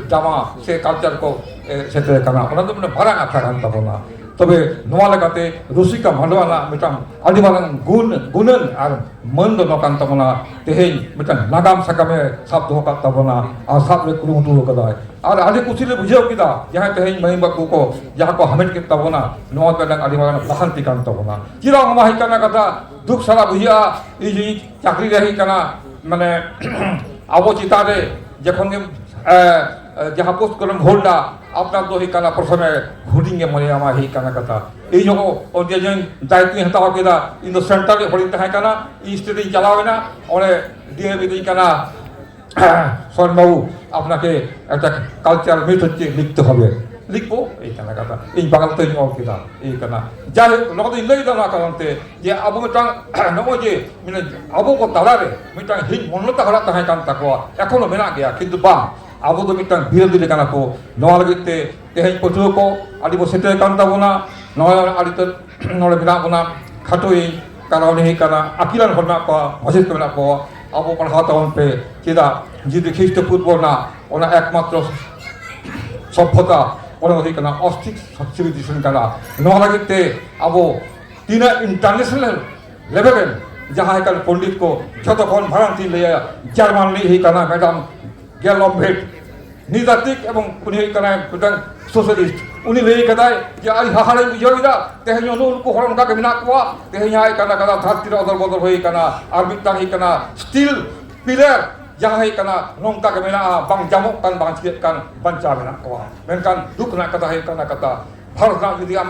drama ᱥᱮ culture ᱠᱚ, ᱮ, ᱥᱮᱴᱮᱨ ᱠᱟᱱᱟ᱾ ᱚᱱᱟ ᱫᱚ ᱢᱤᱫᱴᱟᱝ ᱢᱟᱨᱟᱝ ᱟᱠᱷᱲᱟ ᱠᱟᱱ ᱛᱟᱵᱚᱱᱟ᱾ ᱛᱚᱵᱮ ᱱᱚᱣᱟ ᱞᱮᱠᱟᱛᱮ ᱨᱩᱥᱤᱠᱟ ᱢᱟᱰᱣᱟ ᱨᱮᱱᱟᱜ ᱢᱤᱫᱴᱟᱝ ᱟᱹᱰᱤ ᱢᱟᱨᱟᱝ ᱜᱩᱱ, ᱜᱩᱱᱟᱹᱱ ᱟᱨ ᱢᱟᱹᱱ ᱫᱚ ᱱᱚᱣᱟ ᱠᱟᱱ ᱛᱟᱵᱚᱱᱟ, ᱛᱮᱦᱮᱧ ᱢᱤᱫᱴᱟᱝ ᱱᱟᱜᱟᱢ ᱥᱟᱠᱟᱢᱮ ᱥᱟᱵ ᱫᱚᱦᱚ ᱠᱟᱜ ᱛᱟᱵᱚᱱᱟ ᱟᱨ ᱥᱟᱵ ᱨᱮ ᱠᱩᱨᱩᱢᱩᱴᱩ ᱟᱠᱟᱫᱟᱭ᱾ ᱟᱨ ᱟᱹᱰᱤ ᱠᱩᱥᱤ ᱞᱮ ᱵᱩᱡᱷᱟᱹᱣ ᱠᱮᱫᱟ, ᱡᱟᱦᱟᱸᱭ ᱛᱮᱦᱮᱧ ᱢᱟᱹᱭ ᱵᱟᱹᱵᱩ ᱠᱚ ᱡᱟᱦᱟᱸ ᱠᱚ ᱦᱟᱢᱮᱴ ᱠᱮᱫ ᱛᱟᱵᱚᱱᱟ, ᱱᱚᱣᱟ ᱫᱚ ᱢᱤᱫᱴᱟᱝ ᱟᱹᱰᱤ ᱢᱟᱨᱟᱝ ᱞᱟᱦᱟᱱᱛᱤ ᱠᱟᱱ ᱛᱟᱵᱚᱱᱟ᱾ ᱪᱮᱫᱟᱜ ᱚᱱᱟ ᱦᱩᱭᱩᱜ ᱠᱟᱱᱟ ᱠᱟᱛᱷᱟ, ᱫᱩᱠ ᱥᱟᱞᱟᱜ ᱵᱩᱡᱷᱟᱹᱜᱼᱟ, ᱤᱧ ᱡᱩᱫᱤ ᱪᱟᱹᱠᱨᱤ ᱨᱮ ᱦᱩᱭᱩᱜ ᱠᱟᱱᱟ, ᱢᱟᱱᱮ, ᱟᱵᱚ ᱪᱮᱛᱟᱱ ᱨᱮ ᱡᱚᱠᱷᱚᱱ ᱜᱮᱢ, ᱮ, ᱮ, ᱡᱟᱦᱟᱸ post ᱠᱚᱨᱮᱢ hold ᱫᱟ, ᱟᱯᱱᱟᱨ ᱫᱚ ᱦᱩᱭᱩᱜ ᱠᱟᱱᱟ ᱯᱨᱚᱛᱷᱚᱢᱮ ᱦᱩᱰᱤᱧ ᱜᱮ ᱢᱚᱱᱮᱭᱟᱢᱟ ᱦᱩᱭᱩᱜ ᱠᱟᱱᱟ ᱠᱟᱛᱷᱟ᱾ ᱤᱧ ᱦᱚᱸ ᱚᱱᱛᱮ ᱡᱮᱧ ᱫᱟᱭᱤᱛᱛᱚᱧ ᱦᱟᱛᱟᱣ ᱠᱮᱫᱟ, ᱤᱧ ᱫᱚ central ᱨᱮ ᱦᱚᱲᱤᱧ ᱛᱟᱦᱮᱸ ᱠᱟᱱᱟ, ᱤᱧ state ᱤᱧ ᱪᱟᱞᱟᱣ ᱮᱱᱟ, ᱚᱸᱰᱮ D M ᱢᱤᱛᱟᱹᱧ ᱠᱟᱱᱟ, "স্বয়ন বাবু, আপনাকে একটা culture meet হচ্ছে, লিখতে হবে।" লিখবো, ᱮᱭ ᱠᱟᱱᱟ ᱠᱟᱛᱷᱟ᱾ ᱤᱧ ᱵᱟᱝᱞᱟ ᱛᱮᱧ ᱚᱞ ᱠᱮᱫᱟ, ᱮᱭ ᱠᱟᱱᱟ᱾ ᱡᱟᱭᱦᱳᱠ, ᱱᱚᱣᱟ ᱫᱚᱧ ᱞᱟᱹᱭ ᱮᱫᱟ ᱱᱚᱣᱟ ᱠᱟᱨᱚᱱ ᱛᱮ ᱡᱮ ᱟᱵᱚ ᱢᱤᱫᱴᱟᱝ, ᱱᱚᱜᱼᱚᱭ ᱡᱮ, ᱢᱟᱱᱮ, ᱟᱵᱚ ᱠᱚ ᱛᱟᱞᱟᱨᱮ ᱢᱤᱫᱴᱟᱝ ᱦᱤᱱ ᱢᱚᱱᱚᱛᱟ ᱦᱚᱲᱟᱜ ᱛᱟᱦᱮᱸ ᱠᱟᱱ ᱛᱟᱠᱚᱣᱟ, ᱮᱠᱷᱚᱱᱳ ᱢᱮᱱᱟᱜ ᱜᱮᱭᱟ, ᱠᱤᱱᱛᱩ ᱵᱟᱝ, ᱟᱵᱚ ᱫᱚ ᱢᱤᱫᱴᱟᱝ ᱵᱤᱨᱳᱫᱷᱤ ᱞᱮᱠᱟᱱᱟ ᱠᱚ᱾ ᱱᱚᱣᱟ ᱞᱟᱹᱜᱤᱫ ᱛᱮ ᱛᱮᱦᱮᱧ ᱯᱟᱹᱴᱷᱩᱣᱟᱹ ᱠᱚ ᱟᱹᱰᱤ ᱵᱚ ᱥᱮᱴᱮᱨ ᱠᱟᱱ ᱛᱟᱵᱚᱱᱟ, ᱱᱚᱣᱟ ᱟᱹᱰᱤ ᱩᱛᱟᱹᱨ ᱱᱚᱰᱮ ᱢᱮᱱᱟᱜ ᱵᱚᱱᱟ, ᱠᱷᱟᱴᱚᱭᱤᱧ, ᱠᱟᱨᱚᱱ ᱦᱩᱭᱩᱜ ᱠᱟᱱᱟ ᱟᱹᱠᱤᱞᱟᱱ ᱦᱚᱲ ᱢᱮᱱᱟᱜ ᱠᱚᱣᱟ, ᱢᱟᱪᱮᱫ ᱠᱚ ᱢᱮᱱᱟᱜ ᱠᱚᱣᱟ, ᱟᱵᱚ ᱯᱟᱲᱦᱟᱣ ᱛᱟᱵᱚᱱ ᱯᱮ᱾ ᱪᱮᱫᱟᱜ? ᱡᱩᱫᱤ ᱠᱷᱨᱤᱥᱴᱚ ᱯᱩᱨᱵᱚ ᱨᱮᱱᱟᱜ ᱚᱱᱟ ᱮᱠᱢᱟᱛᱨᱚ ᱥᱚᱵᱷᱚᱛᱟ, ᱚᱱᱟ ᱫᱚ ᱦᱩᱭᱩᱜ ᱠᱟᱱᱟ ᱚᱥᱴᱤᱠ civilization ᱠᱟᱱᱟ᱾ ᱱᱚᱣᱟ ᱞᱟᱹᱜᱤᱫ ᱛᱮ ᱟᱵᱚ ᱛᱤᱱᱟᱹᱜ international level ᱨᱮᱱ ᱡᱟᱦᱟᱸᱭ ᱠᱟᱱ ᱯᱚᱱᱰᱤᱛ ᱠᱚ, ᱡᱷᱚᱛᱚ ᱠᱷᱚᱱ ᱢᱟᱲᱟᱝ ᱛᱤᱧ ᱞᱟᱹᱭᱟ, ᱡᱟᱨᱢᱟᱱ ᱨᱤᱱᱤᱡ ᱦᱩᱭᱩᱜ ᱠᱟᱱᱟ ᱢᱮᱰᱟᱢ ᱜᱮᱞᱚᱢᱵᱷᱮᱴ, ᱱᱤᱫᱟᱛᱤᱠ, ᱮᱵᱚᱝ ᱩᱱᱤ ᱦᱩᱭᱩᱜ ᱠᱟᱱᱟᱭ ᱢᱤᱫᱴᱟᱝ socialist᱾ ᱩᱱᱤ ᱞᱟᱹᱭ ᱠᱟᱫᱟᱭ ᱡᱮ ᱟᱹᱰᱤ ᱦᱟᱦᱟᱲᱟᱧ ᱵᱩᱡᱷᱟᱹᱣ ᱮᱫᱟ, ᱛᱮᱦᱮᱧ ᱦᱚᱸ ᱱᱩᱜᱼᱩ ᱱᱩᱠᱩ ᱦᱚᱲ ᱚᱱᱠᱟ ᱜᱮ ᱢᱮᱱᱟᱜ ᱠᱚᱣᱟ, ᱛᱮᱦᱮᱧ ᱦᱟᱸᱜ ᱠᱟᱱᱟ ᱠᱟᱱᱟ ᱫᱷᱟᱹᱨᱛᱤ ᱨᱮ ᱚᱫᱚᱞ ᱵᱚᱫᱚᱞ ᱦᱩᱭ ᱠᱟᱱᱟ, ᱟᱨ ᱢᱤᱫᱴᱟᱝ ᱦᱩᱭᱩᱜ ᱠᱟᱱᱟ steel pillar ᱡᱟᱦᱟᱸ ᱦᱩᱭᱩᱜ ᱠᱟᱱᱟ ᱱᱚᱝᱠᱟ ᱜᱮ ᱢᱮᱱᱟᱜᱼᱟ, ᱵᱟᱝ ᱡᱟᱢᱚᱜ ᱠᱟᱱ, ᱵᱟᱝ ᱪᱤᱠᱟᱹᱜ ᱠᱟᱱ, ᱵᱟᱧᱪᱟᱣ ᱢᱮᱱᱟᱜ ᱠᱚᱣᱟ᱾ ᱢᱮᱱᱠᱷᱟᱱ ᱫᱩᱠ ᱨᱮᱱᱟᱜ ᱠᱟᱛᱷᱟ ᱦᱩᱭᱩᱜ ᱠᱟᱱᱟ ᱠᱟᱛᱷᱟ ᱵᱷᱟᱨᱚᱛ ᱨᱮᱱᱟᱜ ᱡᱩᱫᱤ ᱟᱢ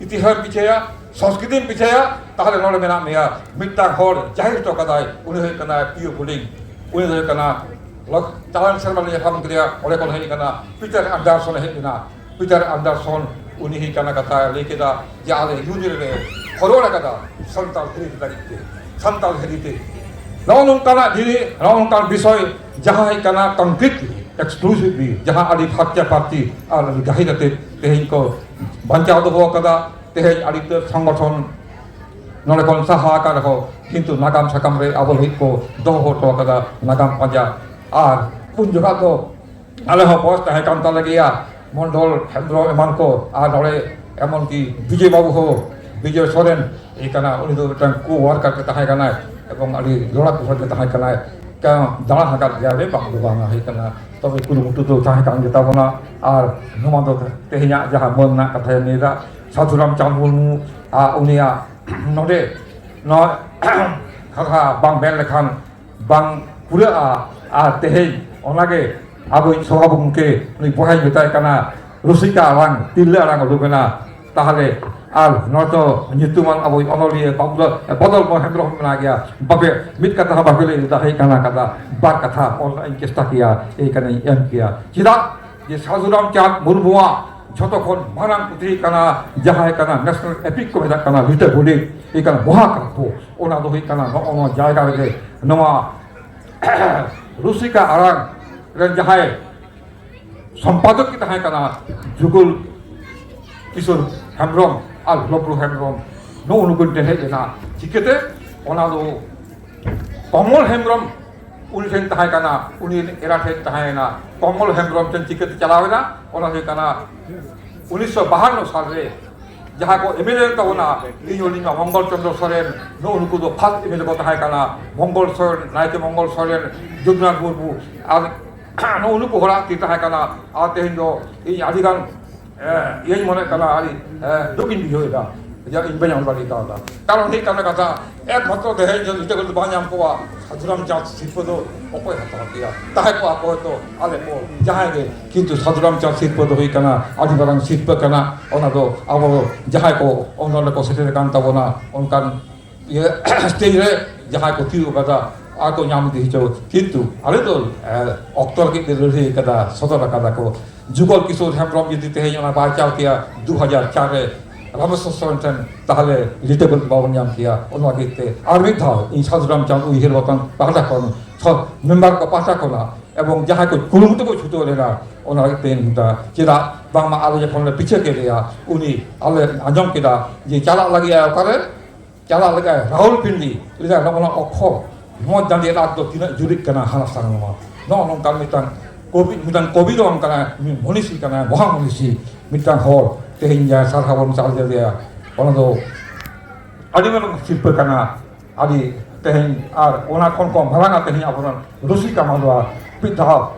ᱤᱛᱤᱦᱟᱥ ᱵᱤᱪᱷᱟᱹᱭᱟ, ᱥᱚᱝᱥᱠᱨᱤᱛᱤᱢ ᱵᱤᱪᱷᱟᱹᱭᱟ, ᱛᱟᱦᱚᱞᱮ ᱱᱚᱰᱮ ᱢᱮᱱᱟᱜ ᱢᱮᱭᱟ᱾ ᱢᱤᱫᱴᱟᱝ ᱦᱚᱲ ᱡᱟᱹᱦᱤᱨ ᱦᱚᱴᱚ ᱠᱟᱫᱟᱭ, ᱩᱱᱤ ᱦᱩᱭᱩᱜ ᱠᱟᱱᱟ ᱯᱤᱭᱳ ᱯᱩᱞᱤᱝ, ᱩᱱᱤ ᱫᱚ ᱦᱩᱭᱩᱜ ᱠᱟᱱᱟ ᱞᱚᱠ-, ᱪᱟᱞᱟᱣᱮᱱ ᱥᱮᱨᱢᱟ ᱞᱮ ᱧᱟᱯᱟᱢ ᱠᱮᱫᱮᱭᱟ, ᱚᱸᱰᱮ ᱠᱷᱚᱱ ᱦᱮᱡ ᱟᱠᱟᱱᱟ ᱯᱤᱴᱟᱨ ᱟᱱᱰᱟᱨᱥᱚᱱ ᱮ ᱦᱮᱡ ᱞᱮᱱᱟ᱾ ᱯᱤᱴᱟᱨ ᱟᱱᱰᱟᱨᱥᱚᱱ ᱩᱱᱤ ᱦᱩᱭ ᱠᱟᱱᱟ ᱠᱟᱛᱷᱟ ᱞᱟᱹᱭ ᱠᱮᱫᱟ ᱡᱮ ᱟᱞᱮ ᱤᱭᱩᱱᱤᱭᱚᱱ ᱨᱮ ᱦᱚᱨᱚᱲ ᱟᱠᱟᱫᱟ ᱥᱟᱱᱛᱟᱲ ᱦᱮᱨᱤᱴᱮᱡᱽ ᱞᱟᱹᱜᱤᱫ ᱛᱮ, ᱥᱟᱱᱛᱟᱲ ᱦᱮᱨᱤᱴᱮᱡᱽ᱾ ᱱᱚᱜᱼᱚ ᱱᱚᱝᱠᱟᱱᱟᱜ ᱡᱤᱱᱤᱥ, ᱱᱚᱜᱼᱚ ᱱᱚᱝᱠᱟᱱ ᱵᱤᱥᱚᱭ ᱡᱟᱦᱟᱸ ᱦᱩᱭᱩᱜ ᱠᱟᱱᱟ ᱠᱚᱝᱠᱨᱤᱴ, ᱮᱠᱥᱠᱞᱩᱥᱤᱵᱷᱞᱤ ᱡᱟᱦᱟᱸ ᱟᱹᱰᱤ ᱯᱷᱟᱨᱪᱟ ᱯᱷᱟᱨᱪᱤ ᱟᱨ ᱟᱹᱰᱤ ᱜᱟᱹᱦᱤᱨ ᱟᱛᱮ ᱛᱮᱦᱮᱧ ᱠᱚ ᱵᱟᱧᱪᱟᱣ ᱫᱚᱦᱚ ᱟᱠᱟᱫᱟ᱾ ᱛᱮᱦᱮᱧ ᱟᱹᱰᱤ ᱩᱛᱟᱹᱨ ᱥᱚᱝᱜᱚᱴᱷᱚᱱ ᱱᱚᱰᱮ ᱠᱷᱚᱱ ᱥᱟᱦᱟ ᱟᱠᱟᱱ ᱨᱮᱦᱚᱸ, ᱠᱤᱱᱛᱩ ᱱᱟᱜᱟᱢ ᱥᱟᱠᱟᱢ ᱨᱮ ᱟᱵᱚ ᱞᱟᱹᱜᱤᱫ ᱠᱚ ᱫᱚᱦᱚ ᱦᱚᱴᱚ ᱟᱠᱟᱫᱟ ᱱᱟᱜᱟᱢ ᱯᱟᱸᱡᱟ᱾ ᱟᱨ ᱩᱱ ᱡᱚᱠᱷᱟᱜ ᱫᱚ ᱟᱞᱮ ᱦᱚᱸ ᱵᱚᱭᱚᱥ ᱛᱟᱦᱮᱸ ᱠᱟᱱ ᱛᱟᱞᱮ ᱜᱮᱭᱟ, ᱢᱚᱱᱰᱚᱞ ᱦᱮᱢᱵᱨᱚᱢ ᱮᱢᱟᱱ ᱠᱚ, ᱟᱨ ᱱᱚᱰᱮ ᱮᱢᱚᱱ ᱠᱤ ᱵᱤᱡᱚᱭ ᱵᱟᱹᱵᱩ ᱦᱚᱸ, ᱵᱤᱡᱚᱭ ᱥᱚᱨᱮᱱ ᱮ ᱠᱟᱱᱟ, ᱩᱱᱤ ᱫᱚ ᱢᱤᱫᱴᱟᱝ ᱠᱳ ᱣᱟᱨᱠᱟᱨ ᱜᱮ ᱛᱟᱦᱮᱸ ᱠᱟᱱᱟᱭ ᱮᱵᱚᱝ ᱟᱹᱰᱤ ᱞᱚᱲᱟᱠᱩ ᱦᱚᱲ ᱜᱮ ᱛᱟᱦᱮᱸ ᱠᱟᱱᱟᱭ᱾ ᱠᱟ-, ᱫᱟᱬᱟ ᱟᱠᱟᱫ ᱜᱮᱭᱟᱞᱮ, ᱵᱟᱝ ᱫᱚ ᱵᱟᱝᱟ ᱦᱩᱭ ᱠᱟᱱᱟ, ᱛᱚᱵᱮ ᱠᱩᱨᱩᱢᱩᱴᱩ ᱫᱚ ᱛᱟᱦᱮᱸ ᱠᱟᱱ ᱜᱮᱛᱟ ᱵᱚᱱᱟ᱾ ᱟᱨ ᱱᱚᱣᱟ ᱫᱚ ᱛᱮᱦᱮᱧᱟᱜ ᱡᱟᱦᱟᱸ ᱢᱟᱹᱱ ᱨᱮᱱᱟᱜ ᱠᱟᱛᱷᱟᱧ ᱞᱟᱹᱭᱫᱟ, ᱥᱟᱹᱫᱷᱩᱨᱟᱢ ᱪᱟᱸᱫᱽ ᱢᱩᱨᱢᱩ ᱟᱨ ᱩᱱᱤᱭᱟᱜ ᱱᱚᱰᱮ ᱱᱚᱣᱟ ᱠᱟᱛᱷᱟ ᱵᱟᱝ ᱢᱮᱱ ᱞᱮᱠᱷᱟᱱ ᱵᱟᱝ ᱯᱩᱨᱟᱹᱜᱼᱟ᱾ ᱟᱨ ᱛᱮᱦᱮᱧ ᱚᱱᱟᱜᱮ ᱟᱵᱚᱭᱤᱡ ᱥᱚᱵᱷᱟ ᱜᱚᱢᱠᱮ ᱱᱩᱭ ᱵᱚᱭᱦᱟᱧ ᱢᱮᱛᱟᱭ ᱠᱟᱱᱟ, ᱨᱩᱥᱤᱠᱟ ᱟᱲᱟᱝ, ᱛᱤᱨᱞᱟᱹ ᱟᱲᱟᱝ ᱩᱰᱩᱠ ᱮᱱᱟ᱾ ᱛᱟᱦᱚᱞᱮ ᱟᱨ ᱱᱚᱣᱟ ᱫᱚ ᱧᱩᱛᱩᱢᱟᱱ ᱟᱵᱚᱭᱤᱡ ᱚᱱᱚᱞᱤᱭᱟᱹ ᱵᱟᱵᱩᱞᱟᱞ ᱵᱚᱫᱚᱞ ᱢᱳᱦᱚᱱ ᱦᱮᱢᱵᱨᱚᱢ ᱢᱮᱱᱟᱜ ᱜᱮᱭᱟ, ᱵᱟᱯᱮ ᱢᱤᱫ ᱠᱟᱛᱷᱟ ᱦᱚᱸ ᱵᱟᱯᱮ ᱞᱟᱹᱭ ᱞᱮᱫᱟ, ᱦᱮᱡ ᱠᱟᱱᱟ ᱠᱟᱛᱷᱟ, ᱵᱟᱨ ᱠᱟᱛᱷᱟ ᱚᱞ ᱨᱮᱱᱟᱜ ᱤᱧ ᱪᱮᱥᱴᱟ ᱠᱮᱭᱟ, ᱮᱭ ᱠᱟᱱᱟᱧ ᱮᱢ ᱠᱮᱭᱟ᱾ ᱪᱮᱫᱟᱜ ᱡᱮ ᱥᱟᱹᱫᱷᱩᱨᱟᱢ ᱪᱟᱸᱫᱽ ᱢᱩᱨᱢᱩᱣᱟᱜ ᱡᱷᱚᱛᱚ ᱠᱷᱚᱱ ᱢᱟᱨᱟᱝ ᱯᱩᱛᱷᱤ ᱠᱟᱱᱟ, ᱡᱟᱦᱟᱸᱭ ᱠᱟᱱᱟ ᱱᱮᱥᱱᱟᱞ ᱮᱯᱤᱠ ᱠᱚ ᱢᱮᱛᱟᱜ ᱠᱟᱱᱟ, ᱞᱤᱴᱟᱹ ᱜᱳᱰᱮᱛ, ᱮᱭ ᱠᱟᱱᱟ ᱢᱚᱦᱟᱠᱟᱵᱽᱵᱚ᱾ ᱚᱱᱟ ᱫᱚ ᱦᱩᱭᱩᱜ ᱠᱟᱱᱟ ᱱᱚᱜᱼᱚ ᱱᱚᱣᱟ ᱡᱟᱭᱜᱟ ᱨᱮᱜᱮ ᱱᱚᱣᱟ ᱨᱩᱥᱤᱠᱟ ᱟᱲᱟᱝ ᱨᱮᱱ ᱡᱟᱦᱟᱸᱭ ᱥᱚᱢᱯᱟᱫᱚᱠ ᱠᱤᱱ ᱛᱟᱦᱮᱸ ᱠᱟᱱᱟ ᱡᱩᱜᱚᱞ ᱠᱤᱥᱳᱨ ᱦᱮᱢᱵᱨᱚᱢ ᱟᱨ ᱞᱚᱵᱽᱨᱩ ᱦᱮᱢᱵᱨᱚᱢ, ᱱᱩᱜᱼᱩ ᱱᱩᱠᱤᱱ ᱴᱷᱮᱱ ᱦᱮᱡ ᱞᱮᱱᱟ᱾ ᱪᱤᱠᱟᱹᱛᱮ? ᱚᱱᱟ ᱫᱚ ᱠᱚᱢᱚᱞ ᱦᱮᱢᱵᱨᱚᱢ ᱩᱱᱤ ᱴᱷᱮᱱ ᱛᱟᱦᱮᱸ ᱠᱟᱱᱟ, ᱩᱱᱤ ᱮᱨᱟ ᱴᱷᱮᱱ ᱛᱟᱦᱮᱸᱭᱮᱱᱟ᱾ ᱠᱚᱢᱚᱞ ᱦᱮᱢᱵᱨᱚᱢ ᱴᱷᱮᱱ ᱪᱤᱠᱟᱹᱛᱮ ᱪᱟᱞᱟᱣ ᱮᱱᱟ? ᱚᱱᱟ ᱦᱩᱭᱩᱜ ᱠᱟᱱᱟ ᱩᱱᱤᱥᱥᱚ ᱵᱟᱦᱟᱱᱱᱚ ᱥᱟᱞ ᱨᱮ ᱡᱟᱦᱟᱸ ᱠᱚ ᱮᱢ ᱮᱞ ᱮ ᱛᱟᱵᱚᱱᱟ, ᱤᱧ ᱦᱩᱰᱤᱧ ᱢᱟ ᱢᱚᱝᱜᱚᱞ ᱪᱚᱸᱫᱽᱨᱚ ᱥᱚᱨᱮᱱ, ᱱᱩᱜᱼᱩ ᱱᱩᱠᱩ ᱫᱚ ᱯᱷᱟᱥᱴ ᱮᱢ ᱮᱞ ᱮ ᱠᱚ ᱛᱟᱦᱮᱸ ᱠᱟᱱᱟ᱾ ᱢᱚᱝᱜᱚᱞ ᱥᱚᱨᱮᱱ, ᱱᱟᱭᱠᱮ ᱢᱚᱝᱜᱚᱞ ᱥᱚᱨᱮᱱ, ᱡᱚᱫᱩᱱᱟᱛᱷ ᱢᱩᱨᱢᱩ, ᱟᱨ ᱱᱩᱜᱼᱩ ᱱᱩᱠᱩ ᱦᱚᱲᱟᱜ ᱛᱤ ᱛᱟᱦᱮᱸ ᱠᱟᱱᱟ᱾ ᱟᱨ ᱛᱮᱦᱮᱧ ᱫᱚ ᱤᱧ ᱟᱹᱰᱤ ᱜᱟᱱ, ᱮ, ᱤᱭᱟᱹᱧ ᱢᱚᱱᱮᱜ ᱠᱟᱱᱟ, ᱟᱹᱰᱤ, ᱮ, ᱫᱩᱠ ᱤᱧ ᱵᱩᱡᱷᱟᱹᱣ ᱮᱫᱟ ᱡᱮ ᱤᱧ ᱵᱟᱹᱧ ᱚᱞ ᱫᱟᱲᱮ ᱠᱟᱣᱫᱟ᱾ ᱠᱟᱨᱚᱱ ᱦᱩᱭᱩᱜ ᱠᱟᱱᱟ ᱠᱟᱛᱷᱟ, ᱮᱠᱢᱟᱛᱨᱚ ᱛᱮᱦᱮᱧ ᱫᱚ ᱤᱛᱟᱹ ᱠᱚᱫᱚ ᱵᱟᱝ ᱧᱟᱢ ᱠᱚᱜᱼᱟ᱾ ᱥᱟᱹᱫᱷᱩᱨᱟᱢ ᱪᱟᱸᱫᱽ ᱥᱤᱨᱯᱟᱹ ᱫᱚ ᱚᱠᱚᱭ ᱦᱟᱛᱟᱣ ᱠᱮᱭᱟ? ᱛᱟᱦᱮᱸ ᱠᱚᱜᱼᱟ ᱠᱚ ᱦᱚᱭᱛᱚ ᱟᱞᱮ ᱠᱚ ᱡᱟᱦᱟᱸᱭ ᱜᱮ, ᱠᱤᱱᱛᱩ ᱥᱟᱹᱫᱷᱩᱨᱟᱢ ᱪᱟᱸᱫᱽ ᱥᱤᱨᱯᱟᱹ ᱫᱚ ᱦᱩᱭ ᱠᱟᱱᱟ ᱟᱹᱰᱤ ᱢᱟᱨᱟᱝ ᱥᱤᱨᱯᱟᱹ ᱠᱟᱱᱟ᱾ ᱚᱱᱟ ᱫᱚ ᱟᱵᱚ ᱡᱟᱦᱟᱸᱭ ᱠᱚ ᱚᱱᱚᱞ ᱨᱮᱠᱚ ᱥᱮᱴᱮᱨ ᱟᱠᱟᱱ ᱛᱟᱵᱚᱱᱟ, ᱚᱱᱠᱟᱱ ᱤᱭᱟᱹ ᱥᱴᱮᱡ ᱨᱮ ᱡᱟᱦᱟᱸᱭ ᱠᱚ ᱛᱤᱭᱳᱜ ᱟᱠᱟᱫᱟ, ᱟᱨ ᱠᱚ ᱧᱟᱢ ᱤᱫᱤ ᱦᱚᱪᱚ, ᱠᱤᱱᱛᱩ ᱟᱞᱮ ᱫᱚ, ᱮ, ᱚᱠᱛᱚ ᱞᱟᱹᱜᱤᱫ ᱞᱮ ᱞᱟᱹᱲᱦᱟᱹᱭ ᱟᱠᱟᱫᱟ, ᱥᱚᱫᱚᱨ ᱟᱠᱟᱫᱟ ᱠᱚ᱾ ᱡᱩᱜᱚᱞ ᱠᱤᱥᱳᱨ ᱦᱮᱢᱵᱨᱚᱢ ᱡᱩᱫᱤ ᱛᱮᱦᱮᱧ ᱚᱱᱟ ᱵᱟᱭ ᱪᱟᱞ ᱠᱮᱭᱟ ᱫᱩ ᱦᱟᱡᱟᱨ ᱪᱟᱨ ᱨᱮ ᱨᱟᱢᱮᱥᱣᱚᱨ ᱥᱚᱨᱮᱱ ᱴᱷᱮᱱ, ᱛᱟᱦᱚᱞᱮ ᱞᱤᱴᱟᱹ ᱜᱳᱞᱰ ᱵᱟᱵᱚᱱ ᱧᱟᱢ ᱠᱮᱭᱟ᱾ ᱚᱱᱟ ᱞᱟᱹᱜᱤᱫ ᱛᱮ ᱟᱨ ᱢᱤᱫ ᱫᱷᱟᱣ ᱤᱧ ᱥᱟᱹᱫᱷᱩ ᱨᱟᱢᱪᱟᱸᱫᱽ ᱩᱭᱦᱟᱹᱨ ᱵᱟᱛᱟᱱ ᱯᱟᱦᱴᱟ ᱠᱷᱚᱱ, ᱥᱚ-, ᱢᱮᱢᱵᱟᱨ ᱠᱚ ᱯᱟᱦᱴᱟ ᱠᱷᱚᱱᱟᱜ ᱮᱵᱚᱝ ᱡᱟᱦᱟᱸᱭ ᱠᱚ ᱠᱩᱨᱩᱢᱩᱴᱩ ᱠᱚ ᱪᱷᱩᱴᱟᱹᱣ ᱞᱮᱱᱟ, ᱚᱱᱟ ᱞᱟᱹᱜᱤᱫ ᱛᱮᱧ ᱢᱮᱛᱟᱜᱼᱟ᱾ ᱪᱮᱫᱟᱜ ᱵᱟᱝᱢᱟ ᱟᱞᱮ ᱡᱚᱠᱷᱚᱱ ᱞᱮ ᱯᱤᱪᱷᱟᱹ ᱠᱮᱫᱮᱭᱟ, ᱩᱱᱤ, ᱟᱞᱮ ᱟᱸᱡᱚᱢ ᱠᱮᱫᱟ ᱡᱮ ᱪᱟᱞᱟᱜ ᱞᱟᱹᱜᱤᱫ ᱟᱭ ᱚᱠᱟᱨᱮ, ᱪᱟᱞᱟᱜ ᱞᱮᱠᱟ ᱨᱟᱦᱩᱞᱯᱤᱱᱰᱤ ᱞᱮᱠᱟ ᱱᱚᱜᱼᱚ ᱱᱚᱣᱟ ᱚᱠᱠᱷᱚᱨ ᱢᱚᱡᱽ ᱫᱟᱸᱫᱮ ᱨᱟᱜᱽ ᱫᱚ ᱛᱤᱱᱟᱹᱜ ᱡᱩᱨᱤᱜ ᱠᱟᱱᱟ ᱦᱟᱱᱟ ᱥᱟᱝ ᱱᱚᱣᱟ᱾ ᱱᱚᱜᱼᱚ ᱱᱚᱝᱠᱟᱱ ᱢᱤᱫᱴᱟᱝ ᱠᱚᱵᱤ, ᱢᱤᱫᱴᱟᱝ ᱠᱚᱵᱤ ᱫᱚ ᱵᱟᱝ ᱠᱟᱱᱟᱭ, ᱩᱱᱤ ᱢᱚᱱᱤᱥᱤ ᱠᱟᱱᱟᱭ, ᱢᱚᱦᱟ ᱢᱚᱱᱤᱥᱤ, ᱢᱤᱫᱴᱟᱝ ᱦᱚᱲ᱾ ᱛᱮᱦᱮᱧ ᱡᱟᱦᱟᱸ ᱥᱟᱨᱦᱟᱣ ᱵᱚᱱ ᱪᱟᱞ ᱫᱟᱲᱮᱭᱟᱜᱼᱟ, ᱚᱱᱟ ᱫᱚ ᱟᱹᱰᱤ ᱢᱟᱨᱟᱝ ᱥᱤᱨᱯᱟᱹ ᱠᱟᱱᱟ᱾ ᱟᱹᱰᱤ ᱛᱮᱦᱮᱧ ᱟᱨ ᱚᱱᱟ ᱠᱷᱚᱱ ᱠᱚ ᱢᱟᱨᱟᱝᱟ ᱛᱮᱦᱮᱧ ᱟᱵᱚᱨᱮᱱ ᱨᱩᱥᱤᱠᱟ ᱢᱟᱰᱣᱟ ᱢᱤᱫ ᱫᱷᱟᱣ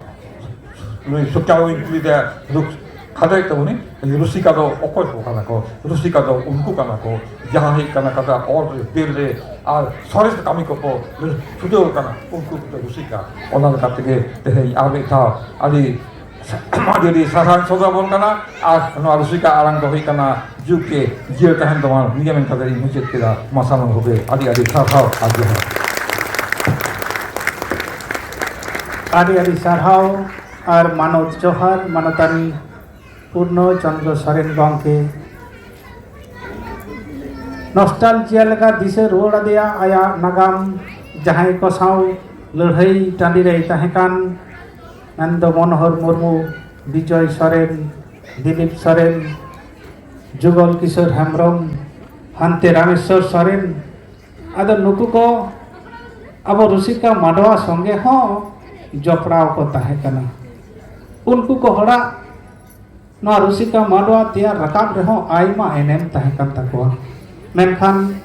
ᱱᱩᱭ ᱥᱩᱠᱪᱟᱣᱤᱧ ᱠᱩᱞᱤ ᱫᱮᱭᱟ, ᱨᱩᱠ ᱠᱷᱟᱫᱟᱭ ᱛᱟᱵᱚᱱᱤ, ᱨᱩᱥᱤᱠᱟ ᱫᱚ ᱚᱠᱚᱭ ᱠᱚ ᱠᱟᱱᱟ ᱠᱚ? ᱨᱩᱥᱤᱠᱟ ᱫᱚ ᱩᱱᱠᱩ ᱠᱟᱱᱟ ᱠᱚ, ᱡᱟᱦᱟᱸ ᱦᱩᱭᱩᱜ ᱠᱟᱱᱟ ᱠᱟᱛᱷᱟ ᱚᱞ ᱨᱮ, ᱵᱮᱞ ᱨᱮ ᱟᱨ ᱥᱚᱨᱮᱥ ᱠᱟᱹᱢᱤ ᱠᱚᱠᱚ ᱪᱷᱩᱴᱟᱹᱣ ᱟᱠᱟᱱᱟ, ᱩᱱᱠᱩ ᱠᱚ ᱨᱩᱥᱤᱠᱟ᱾ ᱚᱱᱟ ᱞᱮᱠᱟ ᱛᱮᱜᱮ ᱛᱮᱦᱮᱧ ᱟᱨ ᱢᱤᱫ ᱫᱷᱟᱣ ᱟᱹᱰᱤ ᱟᱹᱰᱤ ᱟᱹᱰᱤ ᱥᱟᱨᱦᱟᱣ ᱥᱚᱫᱚᱨ ᱟᱵᱚᱱ ᱠᱟᱱᱟ᱾ ᱟᱨ ᱱᱚᱣᱟ ᱨᱩᱥᱤᱠᱟ ᱟᱲᱟᱝ ᱫᱚ ᱦᱩᱭᱩᱜ ᱠᱟᱱᱟ ᱡᱩᱜᱽ ᱜᱮ ᱡᱤᱭᱟᱹᱲ ᱛᱟᱦᱮᱱ ᱛᱟᱵᱚᱱᱟ᱾ ᱱᱤᱭᱟᱹ ᱢᱮᱱ ᱠᱟᱛᱮ ᱤᱧ ᱢᱩᱪᱟᱹᱫ ᱠᱮᱫᱟ᱾ ᱢᱟ ᱥᱟᱱᱟᱢ ᱠᱚᱜᱮ ᱟᱹᱰᱤ ᱟᱹᱰᱤ ᱥᱟᱨᱦᱟᱣ ᱟᱨ ᱡᱚᱦᱟᱨ᱾ ᱟᱹᱰᱤ ᱟᱹᱰᱤ ᱥᱟᱨᱦᱟᱣ ᱟᱨ ᱢᱟᱱᱚᱛ ᱡᱚᱦᱟᱨ ᱢᱟᱱᱚᱛᱟᱱᱤ ᱯᱩᱨᱱᱚ ᱪᱚᱱᱫᱨᱚ ᱥᱚᱨᱮᱱ ᱜᱚᱢᱠᱮ᱾ ᱱᱚᱥᱴᱟᱞᱡᱤᱭᱟ ᱞᱮᱠᱟ ᱫᱤᱥᱟᱹ ᱨᱩᱣᱟᱹᱲ ᱟᱫᱮᱭᱟ ᱟᱭᱟᱜ ᱱᱟᱜᱟᱢ, ᱡᱟᱦᱟᱸᱭ ᱠᱚ ᱥᱟᱶ ᱞᱟᱹᱲᱦᱟᱹᱭ ᱴᱟᱺᱰᱤ ᱨᱮᱭ ᱛᱟᱦᱮᱸ ᱠᱟᱱ, ᱢᱮᱱᱫᱚ ᱢᱚᱱᱳᱦᱚᱨ ᱢᱩᱨᱢᱩ, ᱵᱤᱡᱚᱭ ᱥᱚᱨᱮᱱ, ᱫᱤᱞᱤᱯ ᱥᱚᱨᱮᱱ, ᱡᱩᱜᱚᱞ ᱠᱤᱥᱳᱨ ᱦᱮᱢᱵᱨᱚᱢ, ᱦᱟᱱᱛᱮ ᱨᱟᱢᱮᱥᱣᱚᱨ ᱥᱚᱨᱮᱱ᱾ ᱟᱫᱚ ᱱᱩᱠᱩ ᱠᱚ ᱟᱵᱚ ᱨᱩᱥᱤᱠᱟ ᱢᱟᱰᱣᱟ ᱥᱚᱸᱜᱮ ᱦᱚᱸ ᱡᱚᱯᱲᱟᱣ ᱠᱚ ᱛᱟᱦᱮᱸ ᱠᱟᱱᱟ᱾ ᱩᱱᱠᱩ ᱠᱚ ᱦᱚᱲᱟᱜ ᱱᱚᱣᱟ ᱨᱩᱥᱤᱠᱟ ᱢᱟᱰᱣᱟ ᱛᱮᱭᱟᱨ ᱨᱟᱠᱟᱵ ᱨᱮᱦᱚᱸ ᱟᱭᱢᱟ ᱮᱱᱮᱢ ᱛᱟᱦᱮᱸ ᱠᱟᱱ ᱛᱟᱠᱚᱣᱟ᱾ ᱢᱮᱱᱠᱷᱟᱱ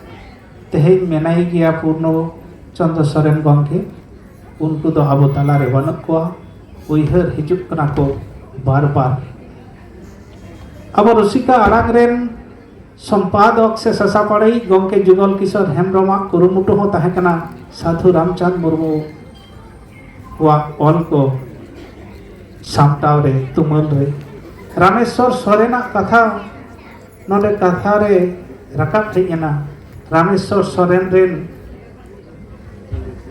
ᱛᱮᱦᱮᱧ ᱢᱮᱱᱟᱭ ᱜᱮᱭᱟ ᱯᱩᱨᱱᱚ ᱪᱚᱸᱫᱽᱨᱚ ᱥᱚᱨᱮᱱ ᱜᱚᱢᱠᱮ, ᱩᱱᱠᱩ ᱫᱚ ᱟᱵᱚ ᱛᱟᱞᱟᱨᱮ ᱵᱟᱹᱱᱩᱜ ᱠᱚᱣᱟ᱾ ᱩᱭᱦᱟᱹᱨ ᱦᱤᱡᱩᱜ ᱠᱟᱱᱟ ᱠᱚ ᱵᱟᱨ ᱵᱟᱨ᱾ ᱟᱵᱚ ᱨᱩᱥᱤᱠᱟ ᱟᱲᱟᱝ ᱨᱮᱱ ᱥᱚᱢᱯᱟᱫᱚᱠ ᱥᱮ ᱥᱟᱥᱟᱯᱟᱲᱟᱹᱭᱤᱡ ᱜᱚᱢᱠᱮ ᱡᱩᱜᱚᱞ ᱠᱤᱥᱳᱨ ᱦᱮᱢᱵᱨᱚᱢᱟᱜ ᱠᱩᱨᱩᱢᱩᱴᱩ ᱦᱚᱸ ᱛᱟᱦᱮᱸ ᱠᱟᱱᱟ ᱥᱟᱹᱫᱷᱩ ᱨᱟᱢᱪᱟᱸᱫᱽ ᱢᱩᱨᱢᱩ ᱠᱚᱣᱟᱜ ᱚᱞ ᱠᱚ ᱥᱟᱢᱴᱟᱣ ᱨᱮ, ᱛᱩᱢᱟᱹᱞ ᱨᱮ᱾ ᱨᱟᱢᱮᱥᱣᱚᱨ ᱥᱚᱨᱮᱱᱟᱜ ᱠᱟᱛᱷᱟ ᱱᱚᱰᱮ ᱠᱟᱛᱷᱟ ᱨᱮ ᱨᱟᱠᱟᱵ ᱦᱮᱡ ᱮᱱᱟ᱾ ᱨᱟᱢᱮᱥᱣᱚᱨ ᱥᱚᱨᱮᱱ ᱨᱮᱱ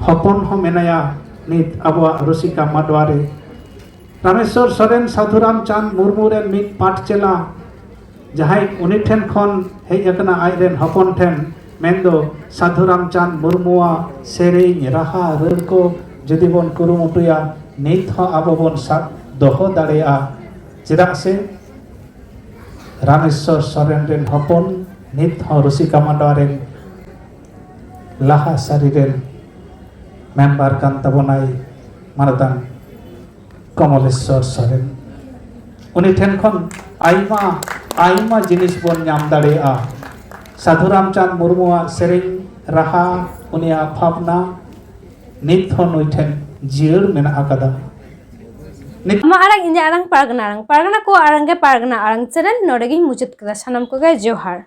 ᱦᱚᱯᱚᱱ ᱦᱚᱸ ᱢᱮᱱᱟᱭᱟ ᱱᱤᱛ ᱟᱵᱚᱣᱟᱜ ᱨᱩᱥᱤᱠᱟ ᱢᱟᱰᱣᱟ ᱨᱮ᱾ ᱨᱟᱢᱮᱥᱣᱚᱨ ᱥᱚᱨᱮᱱ ᱥᱟᱫᱷᱩ ᱨᱟᱢᱪᱟᱸᱫᱽ ᱢᱩᱨᱢᱩ ᱨᱮᱱ ᱢᱤᱫ ᱯᱟᱴ ᱪᱮᱞᱟ, ᱡᱟᱦᱟᱸᱭ ᱩᱱᱤ ᱴᱷᱮᱱ ᱠᱷᱚᱱ ᱦᱮᱡ ᱟᱠᱟᱱᱟ ᱟᱡ ᱨᱮᱱ ᱦᱚᱯᱚᱱ ᱴᱷᱮᱱ, ᱢᱮᱱᱫᱚ ᱥᱟᱫᱷᱩ ᱨᱟᱢᱪᱟᱸᱫᱽ ᱢᱩᱨᱢᱩᱣᱟᱜ ᱥᱮᱨᱮᱧ ᱨᱟᱦᱟ ᱨᱟᱹᱲ ᱠᱚ ᱡᱩᱫᱤ ᱵᱚᱱ ᱠᱩᱨᱩᱢᱩᱴᱩᱭᱟ, ᱱᱤᱛ ᱦᱚᱸ ᱟᱵᱚ ᱵᱚᱱ ᱥᱟᱵ ᱫᱚᱦᱚ ᱫᱟᱲᱮᱭᱟᱜᱼᱟ᱾ ᱪᱮᱫᱟᱜ ᱥᱮ ᱨᱟᱢᱮᱥᱣᱚᱨ ᱥᱚᱨᱮᱱ ᱨᱮᱱ ᱦᱚᱯᱚᱱ ᱱᱤᱛ ᱦᱚᱸ ᱨᱩᱥᱤᱠᱟ ᱢᱟᱰᱣᱟ ᱨᱮᱱ ᱞᱟᱦᱟ ᱥᱟᱹᱨᱤ ᱨᱮᱱ ᱢᱮᱢᱵᱟᱨ ᱠᱟᱱ ᱛᱟᱵᱚᱱᱟᱭ ᱢᱟᱱᱚᱛᱟᱱ ᱠᱚᱢᱚᱞᱮᱥᱣᱚᱨ ᱥᱚᱨᱮᱱ᱾ ᱩᱱᱤ ᱴᱷᱮᱱ ᱠᱷᱚᱱ ᱟᱭᱢᱟ ᱟᱭᱢᱟ ᱡᱤᱱᱤᱥ ᱵᱚᱱ ᱧᱟᱢ ᱫᱟᱲᱮᱭᱟᱜᱼᱟ᱾ ᱥᱟᱫᱷᱩ ᱨᱟᱢᱪᱟᱸᱫᱽ ᱢᱩᱨᱢᱩᱣᱟᱜ ᱥᱮᱨᱮᱧ ᱨᱟᱦᱟ, ᱩᱱᱤᱭᱟᱜ ᱵᱷᱟᱵᱽᱱᱟ ᱱᱤᱛ ᱦᱚᱸ ᱱᱩᱭ ᱴᱷᱮᱱ ᱡᱤᱭᱟᱹᱲ ᱢᱮᱱᱟᱜ ᱟᱠᱟᱫᱟ᱾ ᱱᱤᱛ ᱟᱢᱟᱜ ᱟᱲᱟᱝ, ᱤᱧᱟᱹᱜ ᱟᱲᱟᱝ, ᱯᱟᱨᱜᱟᱱᱟ ᱟᱲᱟᱝ, ᱯᱟᱨᱜᱟᱱᱟ ᱠᱚᱣᱟᱜ ᱟᱲᱟᱝ ᱜᱮ ᱯᱟᱨᱜᱟᱱᱟ ᱟᱲᱟᱝ ᱪᱮᱱᱮᱞ᱾ ᱱᱚᱰᱮ ᱜᱤᱧ ᱢᱩᱪᱟᱹᱫ ᱠᱮᱫᱟ᱾ ᱥᱟᱱᱟᱢ ᱠᱚᱜᱮ ᱡᱚᱦᱟᱨ᱾